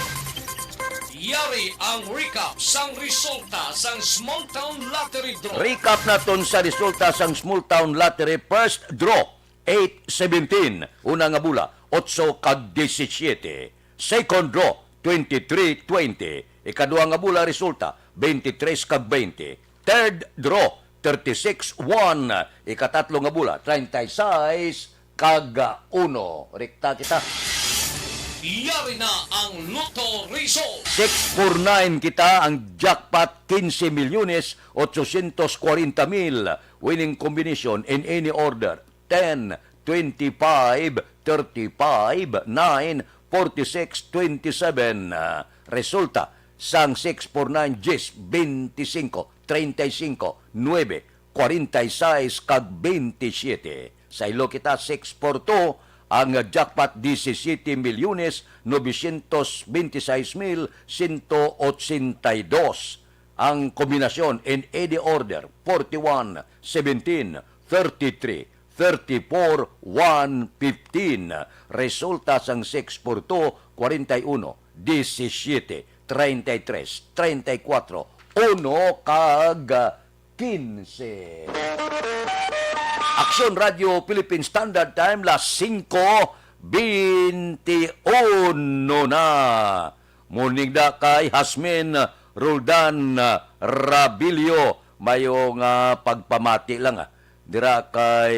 Yari ang recap sang resulta sang Small Town Lottery Draw. Recap naton sa resulta sang Small Town Lottery first draw, eight seventeen. Una nga bola, otso kag disisiete. Second draw, twenty-three twenty. Ikadua nga bola, resulta, twenty-three kag twenty. Third draw, thirty-six one. Ikatatlo nga bola, treinta y seis kag uno. Rekta kita. Yari na ang Lotto result. Six four nine kita, ang jackpot, quince milyones ochocientos cuarenta mil. Winning combination in any order, ten, twenty-five, thirty-five, nine, forty-six, twenty-seven. Ah, resulta sang six four nine, diyes, bente singko, treinta y singko, nuebe, kwarenta y seis, kag bente siyete. Sa ilo kita, six four two, ang jackpot, disisiete milyones novecientos bente y seis mil siento ochenta y dos. Ang kombinasyon in any order, forty-one, seventeen, thirty-three, thirty-four, one fifteen. Resulta sang six four two, kwarenta y uno, disisiete, treinta y tres, treinta y kuwatro, uno kag quince. Aksyon Radio Philippine Standard Time, las singko bente uno na. Morning da kay Hasmin Roldan, ah, Rabilio. Mayo nga pagpamati lang, ah. Dira kay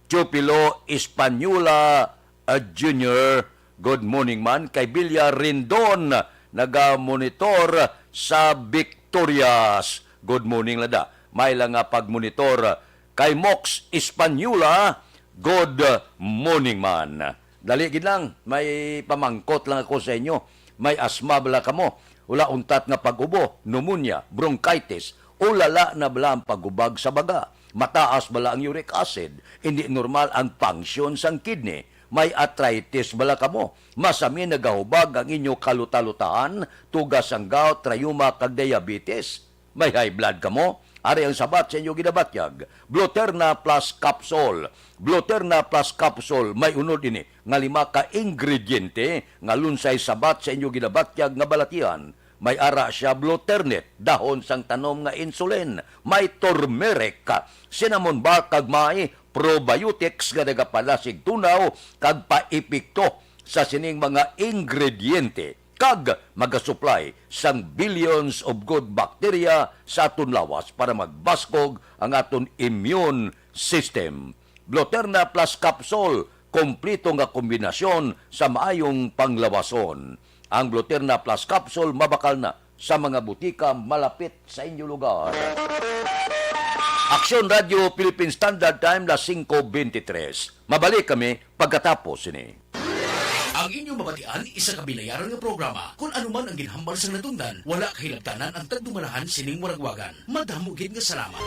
Teofilo Española, ah, Junior. Good morning man. Kay Bilya Rendon, naga-monitor sa Victorias. Good morning, lada. May lang nga pagmonitor kay Mox Española. Good morning man. Dali gid lang, may pamangkot lang ako sa inyo. May asma bala kamo? Wala untat nga pag-ubo, pneumonia, bronchitis, o lala na bala ang paghubag sa baga? Mataas bala ang uric acid? Hindi normal ang function sang kidney? May arthritis bala kamo? Masami nagahubag ang inyo kalutalutahan, tuga sang gout, rayuma, kag diabetes? May high blood kamo? Ari ang sabat sa inyo ginabatyag, Bloterna Plus Capsule. Bloterna Plus Capsule may unod ini nga lima ka ingrediente nga lunsay sabat sa inyo ginabatyag nga balatian. May ara sia Bloternet, dahon sang tanom nga insulin, may turmeric, cinnamon bark, kag may probiotics nga nagapalasig tunaw kag paepekto sa sining mga ingrediente, kag magasupply sang billions of good bacteria sa aton lawas para magbaskog ang aton immune system. Bloterna Plus Capsule, kompleto nga kombinasyon sa maayong panglawason. Ang Bloterna Plus Capsule mabakal na sa mga butika malapit sa inyo lugar. Aksyon Radio Philippine Standard Time, las singko bente tres. Mabalik kami pagkatapos sini. Ang inyo mabatian, isa ka binayaran nga programa. Kung ano man ang ginhambal sang natungdan, wala kahilabtanan ang tagdumalahan sining waragwagan. Madamo gid nga salamat.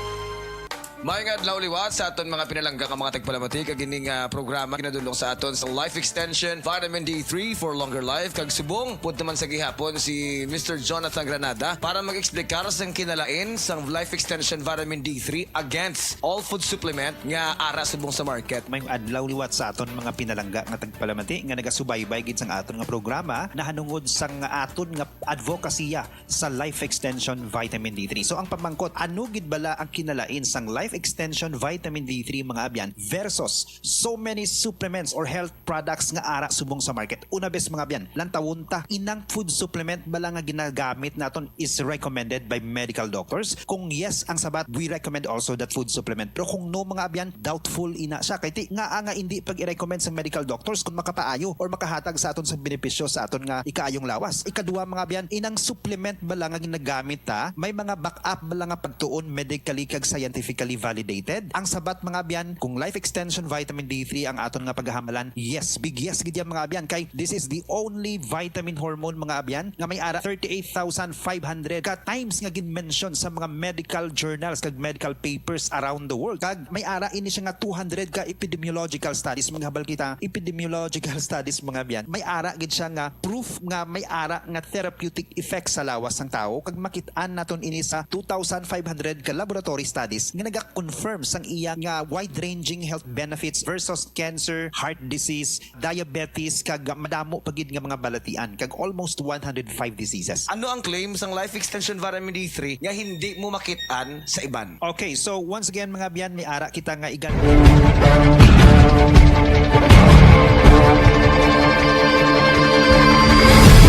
Maayong adlaw liwat sa aton mga pinalangga nga mga tagpalamati, kag ining, ah, programa ginadulong sa aton sa Life Extension Vitamin D three for longer life, kag subong pud naman sa gihapon si Mister Jonathan Granada para mag-explicar sang kinalain sang Life Extension Vitamin D three against all food supplement nga ara subong sa market. Maayong adlaw liwat sa aton mga pinalangga nga tagpalamati nga nagasubaybay gid sang aton nga programa nahanungod sang aton nga advokasya sa Life Extension Vitamin D three. So, ang pamangkot, ano gid bala ang kinalain sang Life Extension Vitamin D three, mga abyan, versus so many supplements or health products nga ara subong sa market. Una, bes, mga abyan, lantawon ta, inang food supplement bala nga ginagamit naton is recommended by medical doctors? Kung yes ang sabat, we recommend also that food supplement. Pero kung no, mga abyan, doubtful ina siya. Kay ti, nga nga hindi pag i-recommend sa medical doctors kung makapaayo or makahatag sa aton sa benepisyo sa aton nga ikaayong lawas. Ikadua, mga abyan, inang supplement bala nga ginagamit ta, may mga backup bala nga pagtuon, medically kag scientifically validated? Ang sabat, mga abyan, kung Life Extension Vitamin D three ang aton nga paghahamalan, yes, big yes gid yan, mga abyan, kay this is the only vitamin hormone, mga abyan, nga may ara thirty-eight thousand five hundred ka times nga gin-mention sa mga medical journals kag medical papers around the world. Kag may ara ini siya nga two hundred ka epidemiological studies. Maghabal kita, epidemiological studies, mga abyan, may ara gid siya nga proof nga may ara nga therapeutic effect sa lawas sang tawo, kag makit-an naton ini sa two thousand five hundred ka laboratory studies nga naga-confirm sang iya nga wide-ranging health benefits versus cancer, heart disease, diabetes, kag madamo pa gid nga mga balatian, kag almost one hundred five diseases. Ano ang claim sang Life Extension Vitamin D three nga hindi mo makit-an sa iban? Okay, so once again, mga abyan, may ara kita nga igan-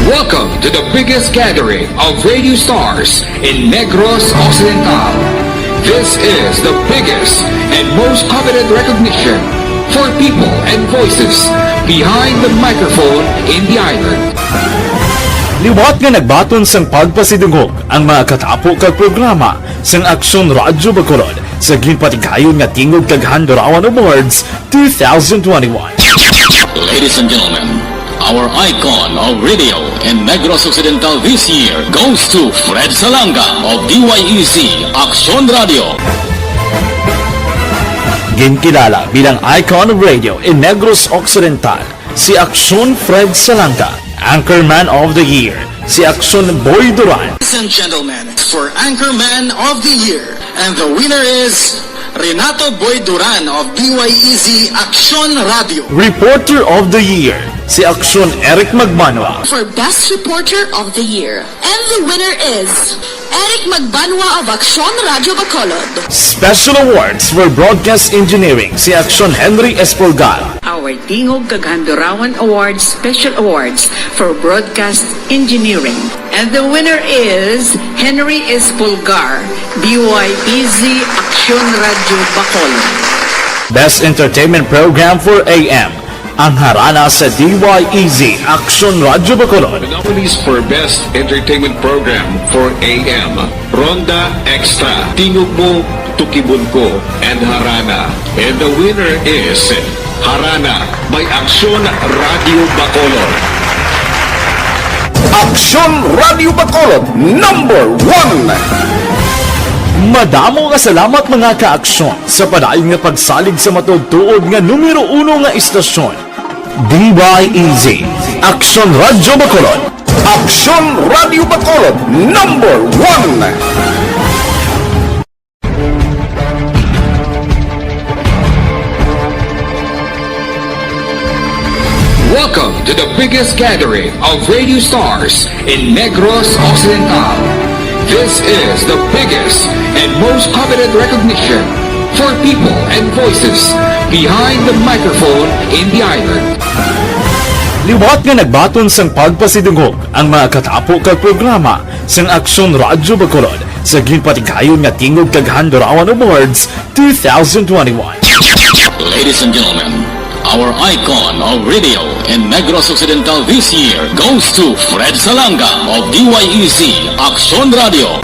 Welcome to the biggest gathering of radio stars in Negros Occidental. This is the biggest and most coveted recognition for people and voices behind the microphone in the island. Liwat nga nagbaton sang pagpasidungog ang mga katapo kag programa sang Aksyon Radyo Bacolod sa ginpatigayon nga Tingog kag Handurawan Awards two thousand twenty-one. Ladies and gentlemen, our icon of radio in Negros Occidental this year goes to Fred Salanga of D Y E Z Aksyon Radio. Ginkilala bilang icon of radio in Negros Occidental si Aksyon Fred Salanga, Anchorman of the Year si Aksyon Boy Duran. Ladies and gentlemen, for Anchorman of the Year, and the winner is Renato Boy Duran of D Y E Z Aksyon Radio. Reporter of the Year si Aksyon Eric Magmanwa. For Best Reporter of the Year, and the winner is Eric Magbanwa of Aksyon Radyo Bacolod. Special Awards for Broadcast Engineering si Aksyon Henry Espolgar. Our Tingog kag Handurawan Awards Special Awards for Broadcast Engineering. And the winner is Henry Espolgar, D Y E Z Aksyon Radyo Bacolod. Best Entertainment Program for A M, ang Harana sa D Y E Z Aksyon Radyo Bacolod. The nominees for Best Entertainment Program for A M, Ronda Extra, Tingog Mo, Tukibon Ko, and Harana. And the winner is Harana by Aksyon Radyo Bacolod. Aksyon Radyo Bacolod, number one! Madamo nga salamat, mga ka-aksyon, sa padayon nga pagsalig sa matuod-tuod nga numero uno nga istasyon, D Y E Z, Aksyon Radyo Bacolod. Aksyon Radyo Bacolod, number one! Welcome to the biggest gathering of radio stars in Negros Occidental. This is the biggest and most coveted recognition for people and voices behind the microphone in the island. Liwat nga nagbaton sang pagpasidungog ang mga katapo kag programa sang Aksyon Radyo Bacolod sa ginpatigayon nga Tingog kag Handurawan Awards two thousand twenty-one. Ladies and gentlemen, our icon of radio in Negros Occidental this year goes to Fred Salanga of D Y E Z Aksyon Radio.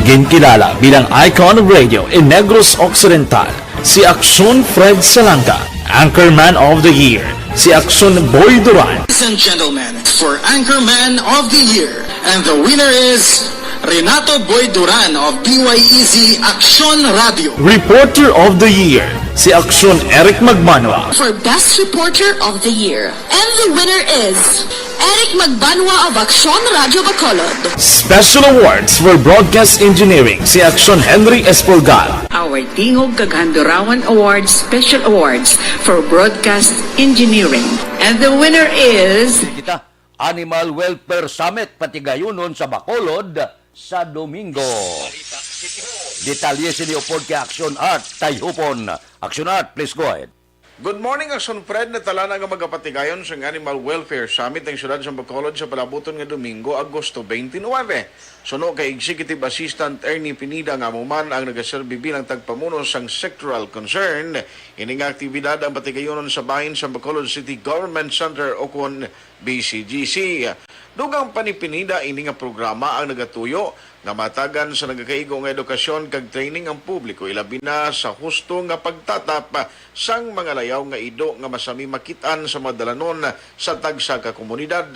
Ginkilala bilang icon of radio in Negros Occidental si Aksyon Fred Salanga, Anchorman of the Year si Aksyon Boy Duran. Ladies and gentlemen, for Anchorman of the Year, and the winner is Renato Boy Duran of D Y E Z Aksyon Radio. Reporter of the Year si Aksyon Eric Magmanwa. For Best Reporter of the Year, and the winner is Eric Magbanwa of Aksyon Radyo Bacolod. Special Awards for Broadcast Engineering si Aksyon Henry Espolgar. Our Tingog kag Handurawan Awards Special Awards for Broadcast Engineering. And the winner is Kita, Animal Welfare Summit patigayunon sa Bacolod sa Domingo. Detalye sini upod kay Action Art Tayhupon. Action Art, please go ahead. Good morning, Action Fred. Natala na nga magapatigayon sang Animal Welfare Summit ang siyudad sa Bacolod sa palabuton nga Domingo, Agosto twenty-nine. Suno kay Executive Assistant Ernie Pineda nga amo man ang nagaserbi bilang tagpamuno sang sectoral concern, ini nga aktibidad ang patigayunon sa bahin sa Bacolod City Government Center o kon B C G C. Dugang pa ni Pineda, ini nga programa ang nagatuyo nga matagan sa nagakaigo nga edukasyon kag training ang publiko, ilabi na sa husto nga pagtatap sang mga layaw nga ido nga masami makit-an sa mga dalanon sa tagsa ka komunidad.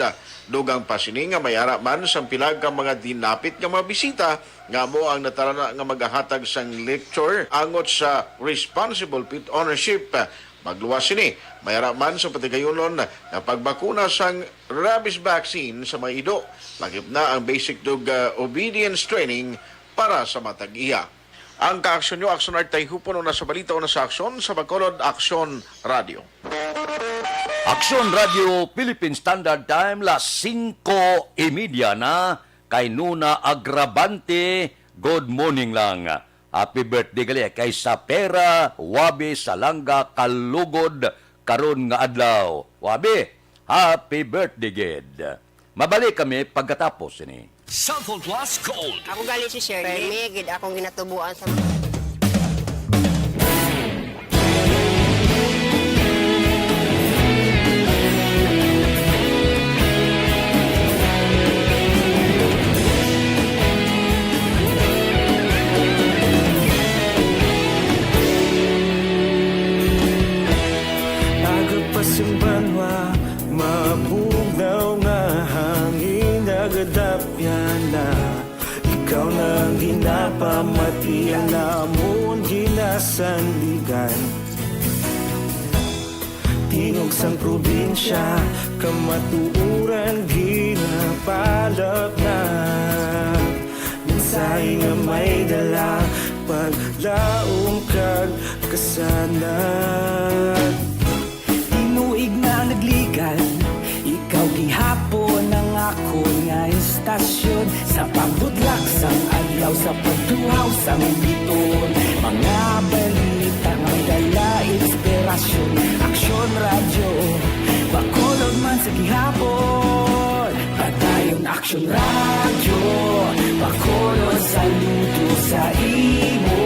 Dugang pa sini nga may ara man sang pila ka mga dinapit nga mga bisita nga amo ang natala na nga magahatag sang lecture angot sa responsible pet ownership. Magluwas sini, may ara man sa patigayunon nga pagbakuna sang rabies vaccine sa mga ido, lakip na ang basic dog, ah, obedience training para sa matag-iya. Ang kaaksyon nyo, Aksyon Art Tayhupon, una sa balita, una sa aksyon, sa Bacolod, Aksyon Radio. Aksyon Radio, Philippine Standard Time, las singko y media na, kay Nuna Agravante, good morning lang. Happy birthday gali kay Sapera Wabi Salanga Kalugod karon nga adlaw. Wabi, happy birthday gid. Mabalik kami pagkatapos sini. Cellphone Plus Gold. Ako gali si Shirley. Permi gid akong ginatubuan sa mga Aga pa sing banwa, mabugnaw nga hangin, nagadapyan na. Ikaw na ang ginapamati, ang amon ginasandigan. Tingog sang probinsya, kamatuoran ginapalapnag. Mensahe nga may dala, paglaom kag kasanag. Tinuig na nagligad, ikaw gihapon ang akon nga istasyon. Sa pagbutlak sang adlaw, sa pagtuhaw sang bituon, mga balita nga may dala inspirasyon. Aksyon Radyo, Bacolod man sa gihapon. Padayon Aksyon Radyo, Bacolod, saludo sa imo.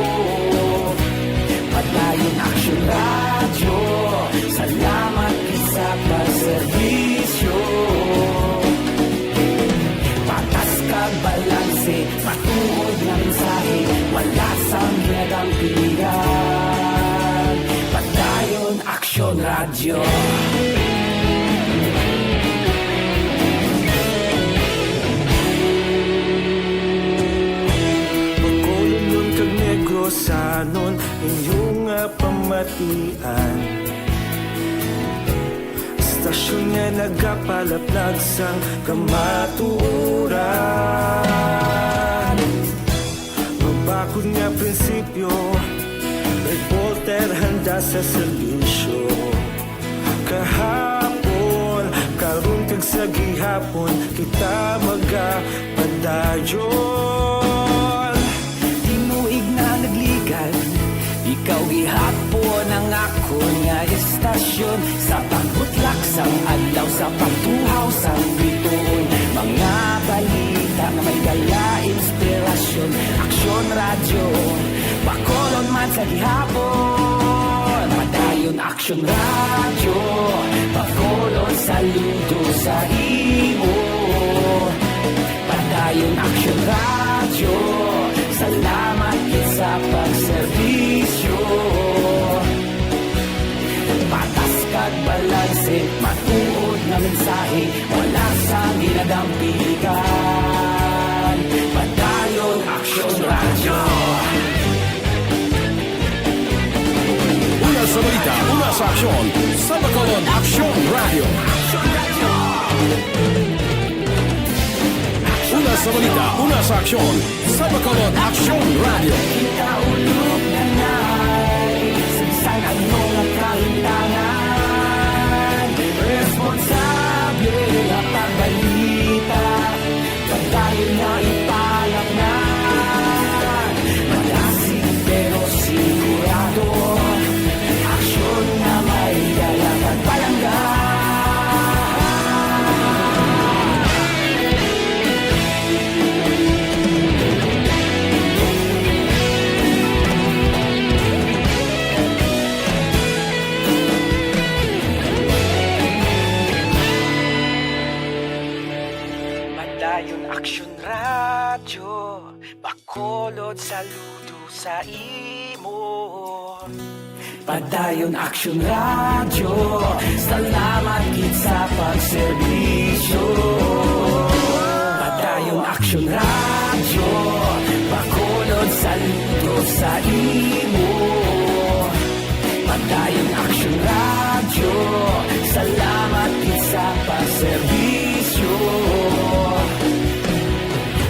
Padayon Aksyon Radyo, salamat gid sa pagserbisyo. Patas kag balanse, matuod nga mensahe, wala sang ginadampigan. Padayon Aksyon Radyo. Bacolodnon kag Negrosanon, inyo nga pamatian. Istasyon nga nagapalaplag sang kamatuoran. Mabakod nga prinsipyo, reporter handa sa serbisyo. Kahapon, karon kag sa gihapon, kita magapadayon. Tinuig na nagligad, ikaw gihapon ang akon nga istasyon. Sa pagbutlak sang adlaw, sa pagtuhaw sang bituon, mga balita nga may dala inspirasyon. Aksyon Radyo, Bacolod man sa gihapon. Padayon Aksyon Radyo, Bacolod, saludo sa imo. Padayon Aksyon Radyo, salamat gid sa pagserbisyo. Patas kag balanse, matuod nga mensahe, wala sang ginadampigan. Padayon Aksyon Radyo. Una sa balita, una sa aksyon, sa Bacolod Aksyon Radyo. Una sa balita, una sa aksyon, sa Bacolod Aksyon Radyo. Kita ulog na nai, sa bisan ano nga kahintangan, responsable nga pagbalita. Padayon nga ipalapnag, mataas Dayon Aksyon Radyo, bakulod saludo sa imo. Padayon Aksyon Radyo, salamat gid sa pagserbisyo. Padayon Aksyon Radyo, bakulod saludo sa imo. Padayon Aksyon Radyo, salamat gid sa pagserbisyo.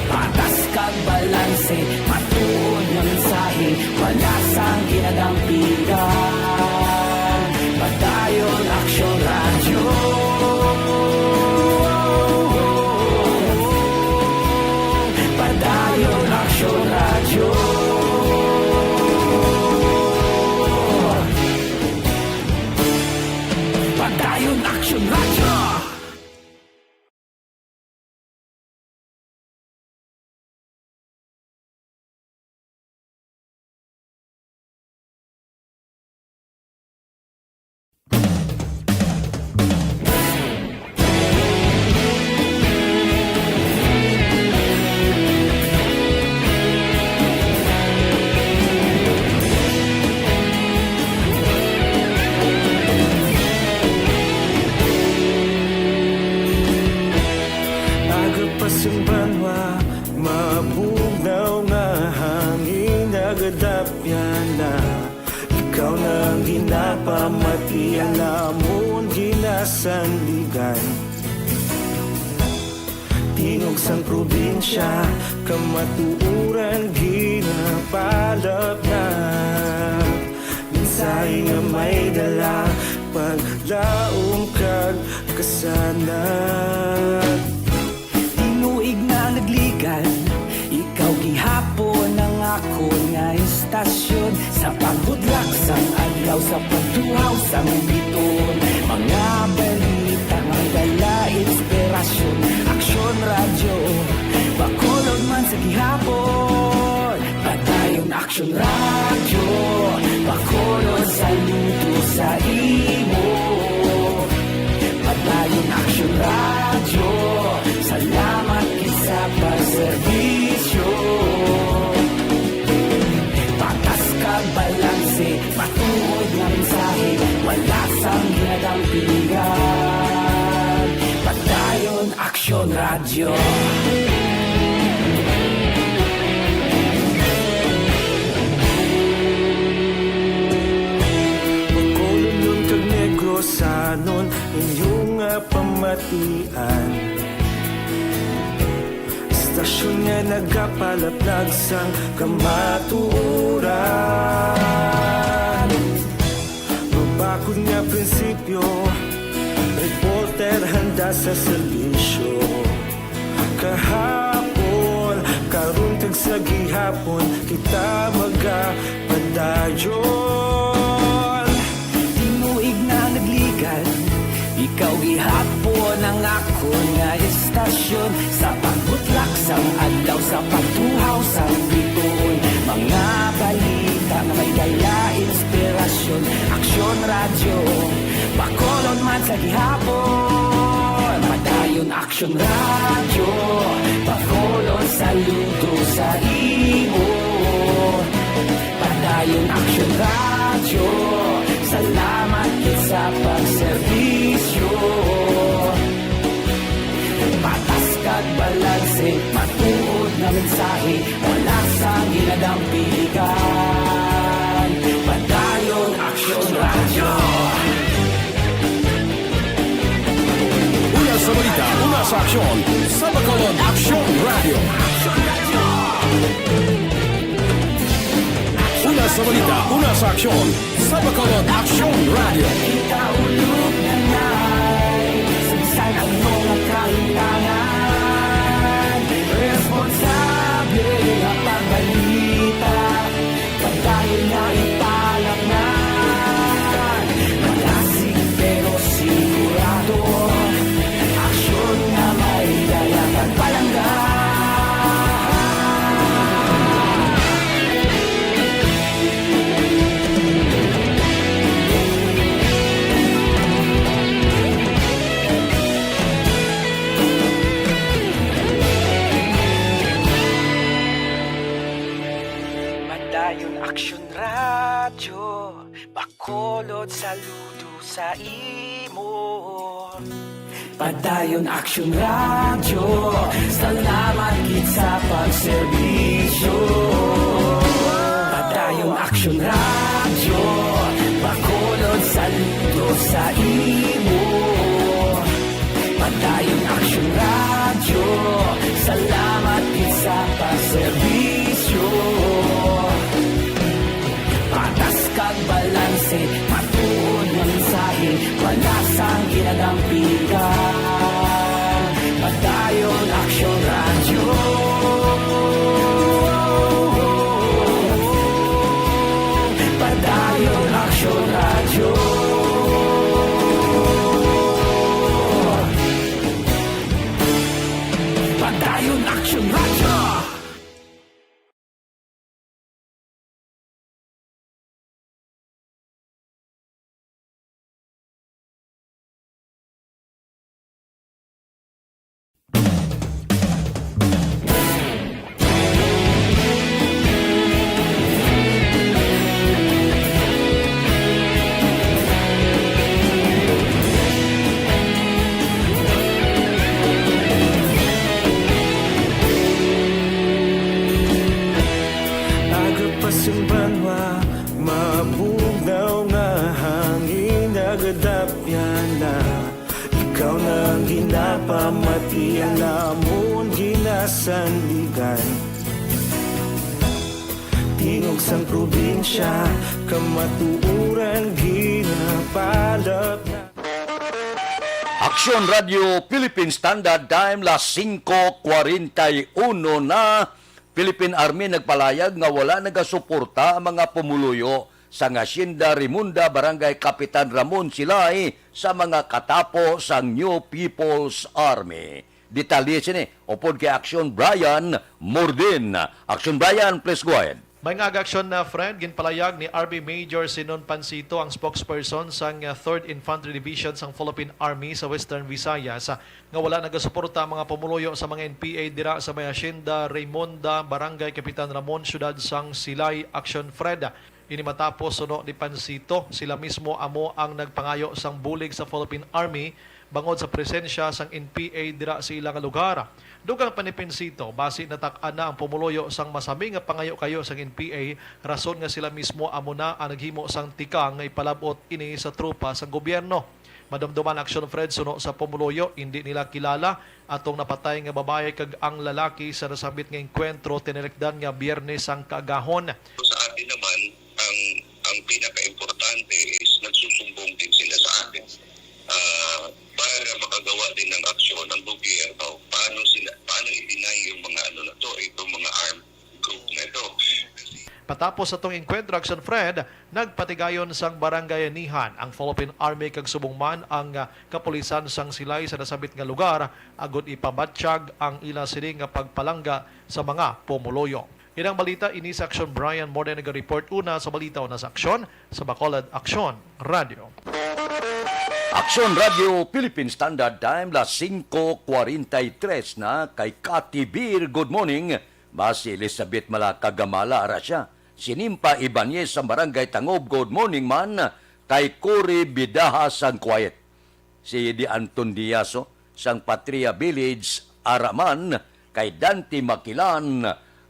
Patas kag balanse, matuod nga mensahe, wala sang ginadampigan. Padayon Aksyon Radyo. Padayon Aksyon Radyo. Padayon Aksyon Radyo. Aga pa sang banwa, mabugnaw nga hangin, nagadapyan na. Ikaw na ang ginapamati, ang amon ginasandigan. Tingog sang probinsya, kamatuoran ginapalapnag. Mensahe nga may dala, paglaom kag kasanag. Tinuig na nagligad, ikaw gihapon ang akon nga istasyon. Sa pagbudlak sang adlaw, sa pagtuhaw sang biton, mga balita nga may dala inspirasyon. Aksyon Radyo, bakulod man sa gihapon. Padayon Aksyon Radyo, bakulod saludo sa imo. Padayon Aksyon Radyo, salamat gid sa pagserbisyo. Patas kag balanse, matuod nga mensahe, wala sang ginadampigan. Padayon Aksyon Radyo. Bacolod kag Negrosanon, inyo nga pamatian. Istasyon nga nagapalaplag sang kamatuoran. Mabakod nga prinsipyo, reporter handa sa serbisyo. Kahapon, karon kag sa gihapon, kita magapadayon. Tinuig na nagligad, ikaw gihapon ang akon nga istasyon. Sa pagbutlak sang adlaw, sa pagtuhaw sang bituon, mga balita nga may dala inspirasyon. Aksyon Radyo, Bacolod man sa gihapon. Padayon Aksyon Radyo, Bacolod saludo sa imo. Padayon Aksyon Radyo, salamat gid sa pagserbisyo. Patas kag balanse, matuod nga mensahe, wala sang ginadampigan. Padayon Aksyon Radyo. Una sa balita, una sa aksyon, sa Bacolod Aksyon Radyo. Una sa balita, una sa aksyon, sa Bacolod Aksyon Radyo. Ikaulog na na'y sabisan ang mga kahitangan. Responsable nga pagbalita, padayon nga ipalapngan. Malasig pero sigurado, aksyon nga may dala kag palangga. Saludo sa imo. Padayon Aksyon Radyo, salamat gid sa pagserbisyo. Padayon Aksyon Radyo, Bacolod, saludo sa imo. Padayon Aksyon Radyo, salamat gid sa pagserbisyo. Patas kag balanse, matuod nga mensahe, wala sang ginadampigan. Padayon Aksyon Radyo. Padayon Aksyon Radyo. Padayon Aksyon Radyo. Aga pa sing banwa, mabugnaw nga hangin, nagadapyan na. Ikaw na ang ginapamati, ang amon ginasandigan. Tingog sang probinsya, kamatuoran ginapalap na. Aksyon Radyo Philippine Standard Time, las singko kwarenta y uno na. Philippine Army nagpalayag nga wala nagasuporta ang mga pumuluyo sa Hacienda Rimonda, Barangay Kapitan Ramon Silay, sa mga katapo sang New People's Army. Detalye sini upod kay Aksyon Brian Mordin. Aksyon Brian, please go ahead. May nga aga aksyon na, Fred, ginpalayag ni Army Major Sinon Pansito, ang spokesperson sang, uh, Third Infantry Division sang Philippine Army sa Western Visayas, uh, nga wala nagasuporta ang mga pumuluyo sa mga N P A dira sa may Hacienda Raymonda, Barangay Kapitan Ramon, Siyudad sang Silay. Aksyon, Fred. Ini matapos, suno ni Pansito, sila mismo amo ang nagpangayo sang bulig sa Philippine Army bangod sa presensya sang N P A dira sa ila nga lugar. Dugang pa ni Pansito, basi natak-an na ang pumuluyo sang masami nga pangayo-kayo sang N P A, rason nga sila mismo amo na ang naghimo sang tikang nga ipalab-ot ini sa tropa sang gobyerno. Madumduman, Aksyon Fred, suno sa pumuluyo, indi nila kilala atong napatay nga babayi kag ang lalaki sa nasambit nga engkwentro tinilikdan nga Biyernes sang kaagahon. Sa atin naman, ang, ang pinakaimportante is nagsusumbong din sila sa atin. Ah, para makagawa din ng aksyon ang gobyerno, paano sila, paano i-deny yung mga ano na to, itong mga armed group na ito. Patapos sa tong engkwentro, Aksyon Fred, nagpatigayon sang barangay Anihan ang Philippine Army kag subong man ang, ah, kapulisan sang Silay sa nasambit nga lugar agud ipabatyag ang ila sini nga pagpalangga sa mga pumuluyo. Inang balita ini sa Aksyon, Brian Morden naga-report. Una sa balita, una sa aksyon, sa Bacolod Aksyon Radio. Aksyon Radio Philippine Standard Time, las singko kwarenta y tres na. Kay Kati Bir, good morning. Basi Elizabeth Malakagamala ara siya. Si Nimpa Ibanez sa Barangay Tangob, good morning man. Kay Cory Bidaha sang Kuwait. Si Di Anton Diaz, oh, sang Patria Village, ara man. Kay Dante Makilan,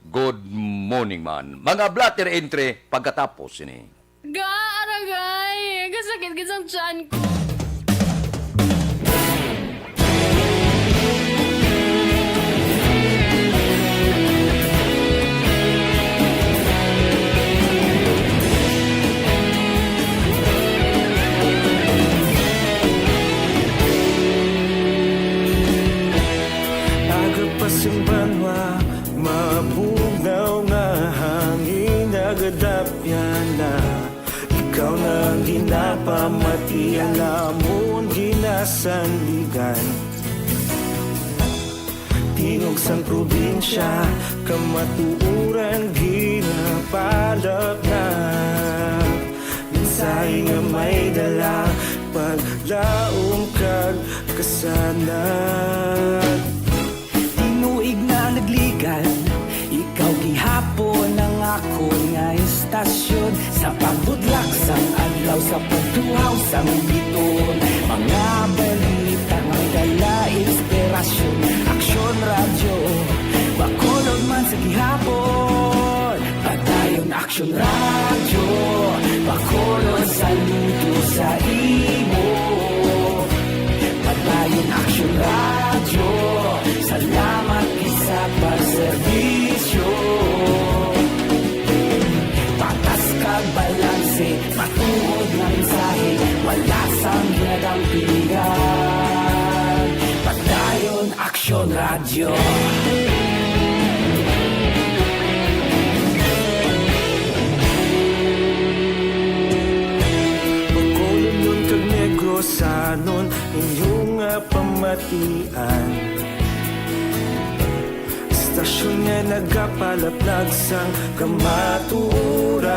good morning man. Mga blotter entry pagkatapos sini. Ga, aragay! Kasakit gid sang tiyan ko. Aga pa sing banwa, mabugnaw nga hangin, nagadapyan na. Ikaw na ang ginapamati, ang amon ginasandigan. Tingog sang probinsya, kamatuoran ginapalapnag. Mensahe nga may dala, paglaom kag kasanag. Tinuig na nagligad, ikaw gihapon ang akon nga istasyon. Sa pagbudlak sang adlaw, sa pag- Uhaw sang biton, mga balita nga may dala inspirasyon. Aksyon Radyo, Bacolod man sa gihapon. Padayon Aksyon Radyo, Bacolod saludo sa imo. Padayon Aksyon Radyo, salamat gid sa pagserbisyo. Patas kag balanse, matuod nga mensahe, wala sang ginadampigan. Padayon Aksyon Radyo. Bacolodnon kag Negrosanon, inyo nga pamatian. Istasyon nga nagapalaplag sang kamatuoran.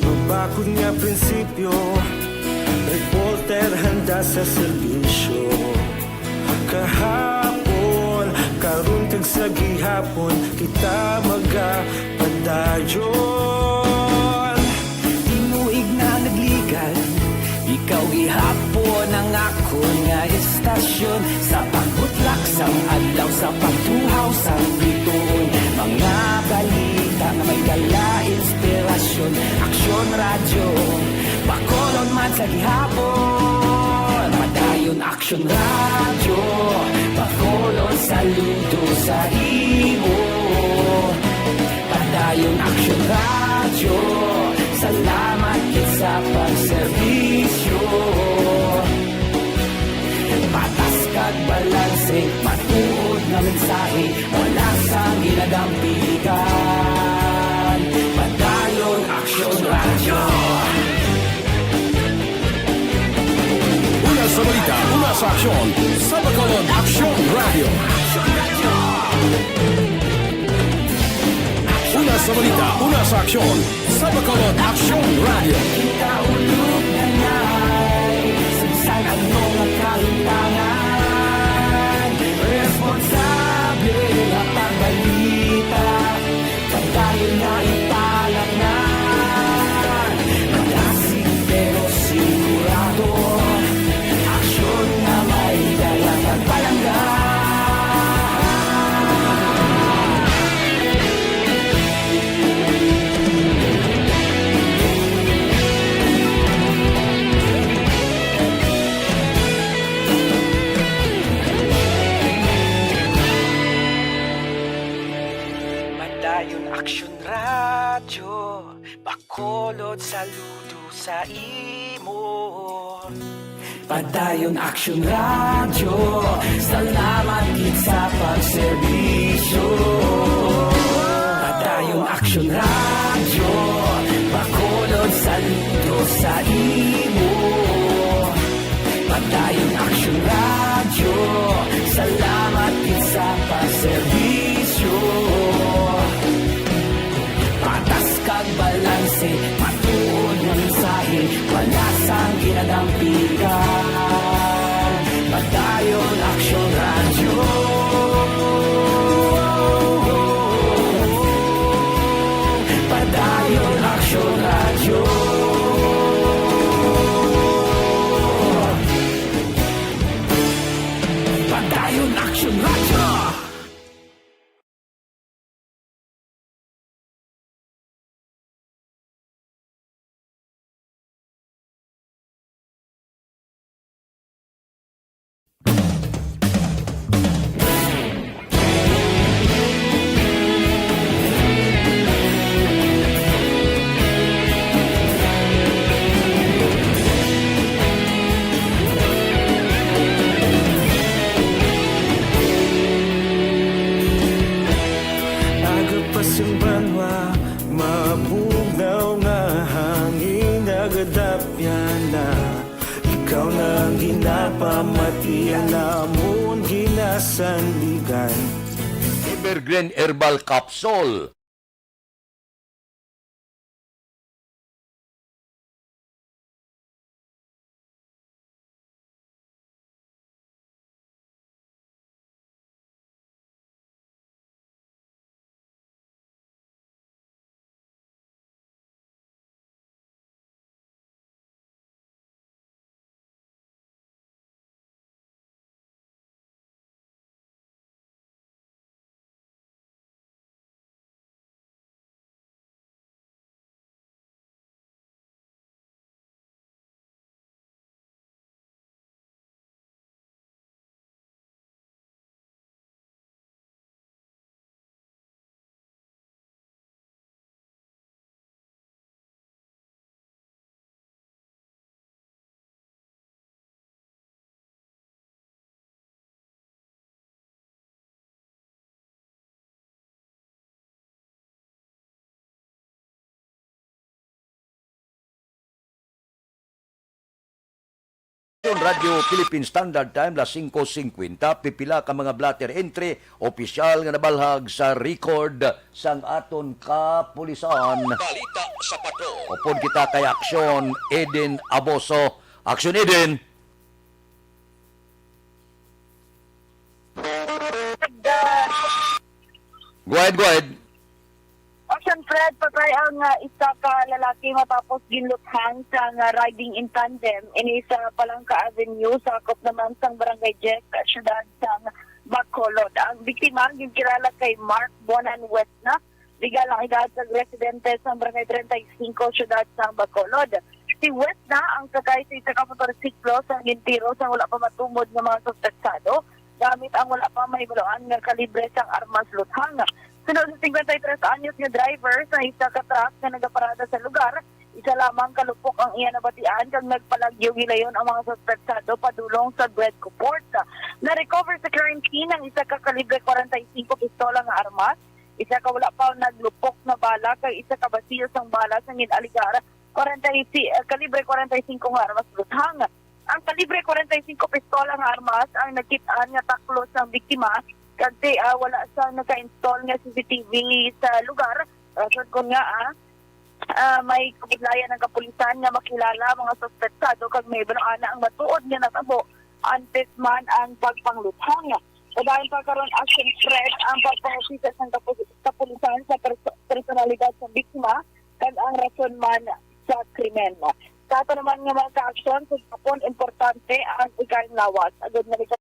Mabakod nga prinsipyo, reporter handa sa serbisyo. Kahapon, karon kag sa gihapon, kita magapadayon. Tinuig na nagligan, ikaw gihapon ang akon nga istasyon. Sa pagbutlak sang adlaw, sa pagtuhaw sang bituon, mga balita nga may dala inspirasyon. Aksyon Radyo, Bacolod man sa gihapon. Padayon Aksyon Radyo, Bacolod saludo sa imo. Padayon Aksyon Radyo, salamat gid sa pagserbisyo. Patas kag balanse, matuod nga mensahe, wala sang ginadampigan. Padayon Aksyon Radyo. Una sa balita, una sa aksyon, sa Bacolod Aksyon Radyo. Una sa balita, una sa aksyon, sa Bacolod Aksyon Radyo. Kita ulog na ngay, sa bisan ano nga kahimtangan, responsable nga pagbalita. Padayon nga ipalatnan, malasig pero sigurado. Aksyon nga may dala kag palangga. Padayon Aksyon Radyo, Bacolod saludo sa imo. Padayon Aksyon Radyo, salamat gid sa pagserbisyo. Padayon Aksyon Radyo, Bacolod saludo sa imo. Padayon Aksyon Radyo, salamat gid sa pagserbisyo. Patas kag balanse, matuod nga mensahe, wala sang ginadampigan. Padayon Aksyon Radyo. Padayon Aksyon Radyo. Padayon Aksyon Radyo. Aga pa sing banwa, mabugnaw nga hangin nagadapyan na. Ikaw na ang ginapamatian, amon ginasandigan. Evergreen Herbal Capsule. Radyo Philippine Standard Time, las singko singkwenta, pipila ka mga blotter entry, opisyal nga nabalhag sa record sang aton kapulisan. Balita sa Patrol. Upod kita kay Aksyon Eden Aboso. Aksyon Eden! Go ahead, go ahead. Action, Fred, patay ang, ah, isa ka lalaki matapos ginluthang sang, ah, riding in tandem ini sa Palangka Avenue, sakop naman sang Barangay Diez, sa siyudad sang Bacolod. Ang biktima ginkilala kay Mark Bonan Westna, legal ang edad sa residente sa Barangay treinta y cinco, siyudad sa Bacolod. Si Westna ang sakay sa isa ka motorsiklo sa gintiro sang wala pa matumod nga mga suspetsado gamit ang wala pa mahibaluan nga kalibre sang armas luthang. Sunod sa cincuenta y tres anyos nga driver sa isa ka truck nga nagaparada sa lugar, isa lamang ka lupok ang iya nabatian kag nagpalagyo gilayon ang mga suspetsado padulong sa Gredco Port. Na-recover sa crime scene ang isa ka kalibre forty-five pistola nga armas, isa ka wala pa naglupok na bala kag isa ka basiyo sang bala sa gin-alegar forty, eh, kalibre forty-five nga armas luthang. Ang kalibre forty-five pistola nga armas ang nakit-an nga taklos sang biktima, kag ti, ah, wala sang naka-install nga C C T V sa lugar. Rason kon ngaa, ah, may kabudlayan ang kapulisan nga makilala ang mga suspetsado kag mahibaluan na ang matuod nga natabo antes man ang pagpangluthang. Padayon pa karon, Action Fred, ang pagpangusisa sang kapu-, kapulisan sa perso-, personalidad sa biktima kag ang rason man sa krimen. Sa ato naman nga mga ka-aksyon, sa Japon, importante ang ikaayong lawas. Agud nga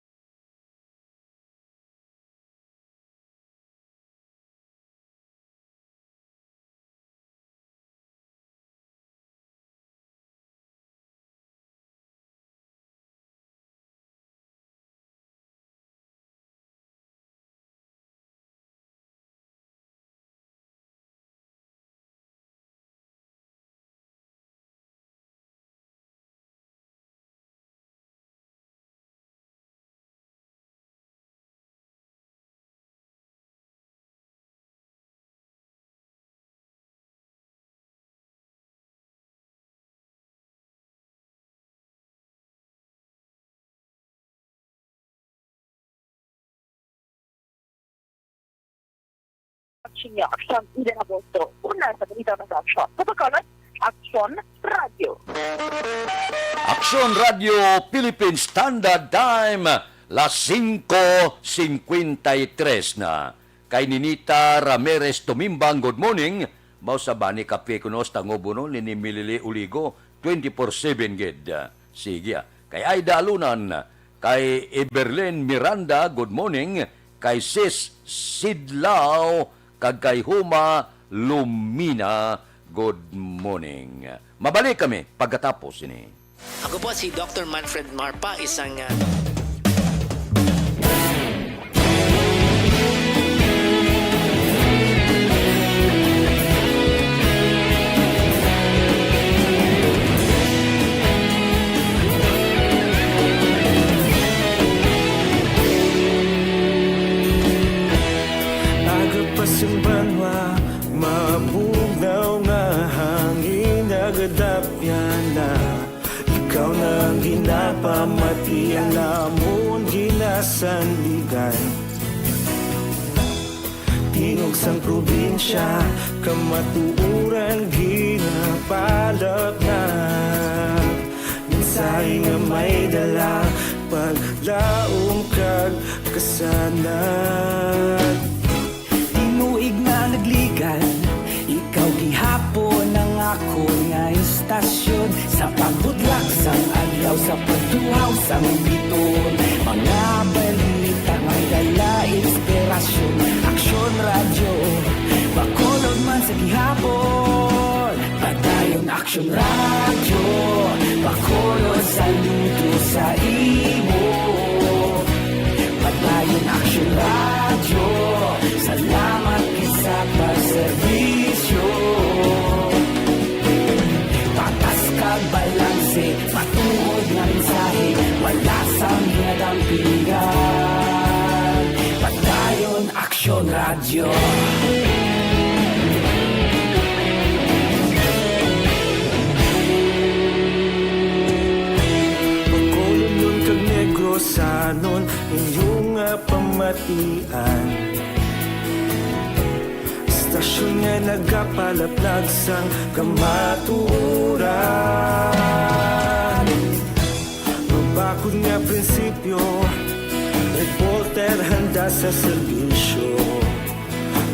Action niya, Action Eden Agosto. Una sa balita sa aksyon. Sa Bacolod, Action Radio. Action Radio Philippine Standard Time, las singko singkwenta y tres na. Kay Ninita Ramirez Tumimbang, good morning. Mao sa bani kape kuno sa tangob, no, ni Milili Uligo, twenty-four seven gid. Sige, ah. Kay Aida Alunan, kay Eberlyn Miranda, good morning. Kay Sis Sidlaw, kag kay Huma Lumina, good morning. Mabalik kami pagkatapos ini. Ako po si Doctor Manfred Marpa, isang, ah, Aga pa sa banwa, mabugnaw nga hangin, nagadapyan na. Ikaw na ang ginapamati, ang amon ginasandigan. Tingog sang probinsya, kamatuoran ginapalapnag. Mensahe nga may dala, paglaom kag kasanag. Tinuig nga nagligan, ikaw gihapon ang akon nga istasyon. Sa pagbudlak sang adlaw, sa pagduhaw sang biton, mga balita nga dala inspirasyon. Aksyon Radyo, Bacolod man sa gihapon. Padayon Aksyon Radyo, Bacolod, saludo sa imo. Padayon Aksyon Radyo, salamat gid sa pagserbisyo. Patas kag balanse, matuod nga mensahe, wala sang ginadampingan. Padayon Aksyon Radyo. Bacolod Inyo nga pamatian, istasyon nga nagapalaplag sang kamatuoran. Mabakod nga prinsipyo, reporter handa sa serbisyo.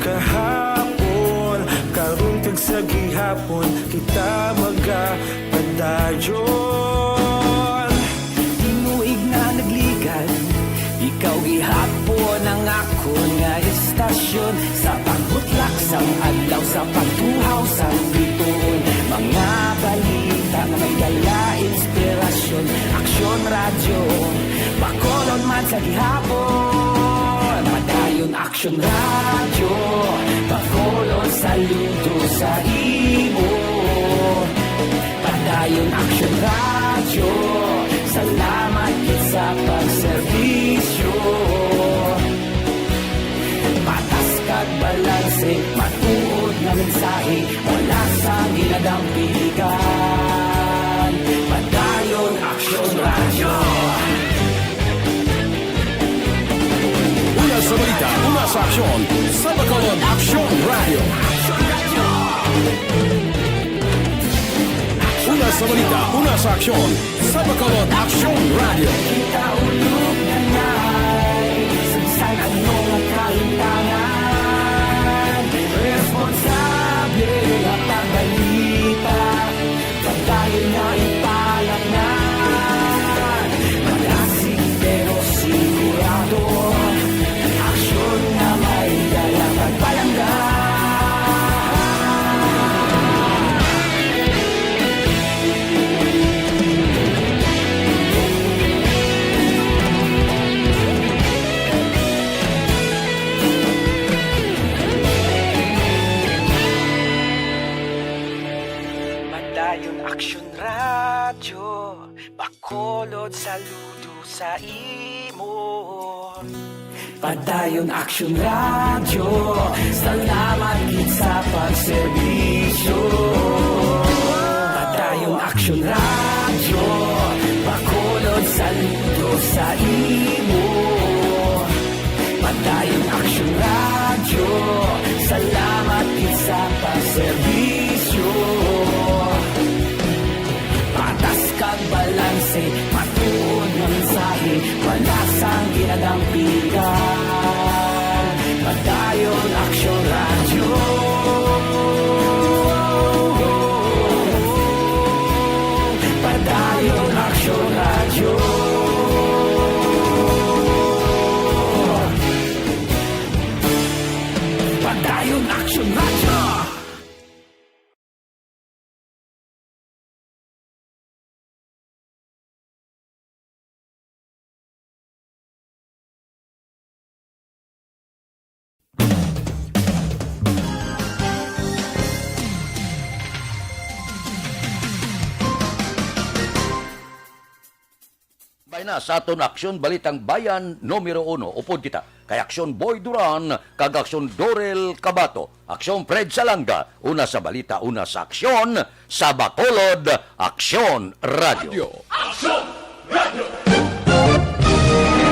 Kahapon, karon kag sa gihapon, kita magapadayon. Tinuig nga nagligad, ikaw gihapon ang akon nga istasyon. Sa pagbutlak sang adlaw, sa pagtuhaw sang bituon, mga balita nga may dala inspirasyon. Aksyon Radyo, Bacolod man sa gihapon. Padayon Aksyon Radyo, Bacolod, saludo sa imo. Padayon Aksyon Radyo, salamat gid sa pagserbisyo. Patas kag balanse, matuod nga mensahe, wala sang ginadampigan. Padayon Aksyon Radyo. Una sa balita, una sa aksyon, sa Bacolod Aksyon Radyo. Una sa balita, una sa aksyon, sa Bacolod Aksyon Radyo. Kita ulog na na'y sagsag ano nga kalimtangan. Responsable nga pagbalita, pagdayon nga ipalatnan. Malasig pero sigurado, aksyon nga may dala kag palangga. Padayon Aksyon Radyo, Bacolod, saludo sa imo. Padayon Aksyon Radyo, salamat gid sa pagserbisyo. Padayon Aksyon Radyo, Bacolod, saludo sa imo. Padayon Aksyon Radyo, salamat gid sa pagserbisyo. Patas kag balanse, matuod nga mensahe, wala sang ginadampigan. Padayon Aksyon Radyo. Padayon Aksyon Radyo. Padayon Aksyon Radyo. Bay na sa aton Aksyon Balitang Bayan numero uno. Upod kita kay Aksyon Boy Duran kag Aksyon Dorel Cabato. Aksyon Fred Salanga, una sa balita, una sa aksyon, sa Bacolod, Aksyon Radyo. Radyo. Aksyon!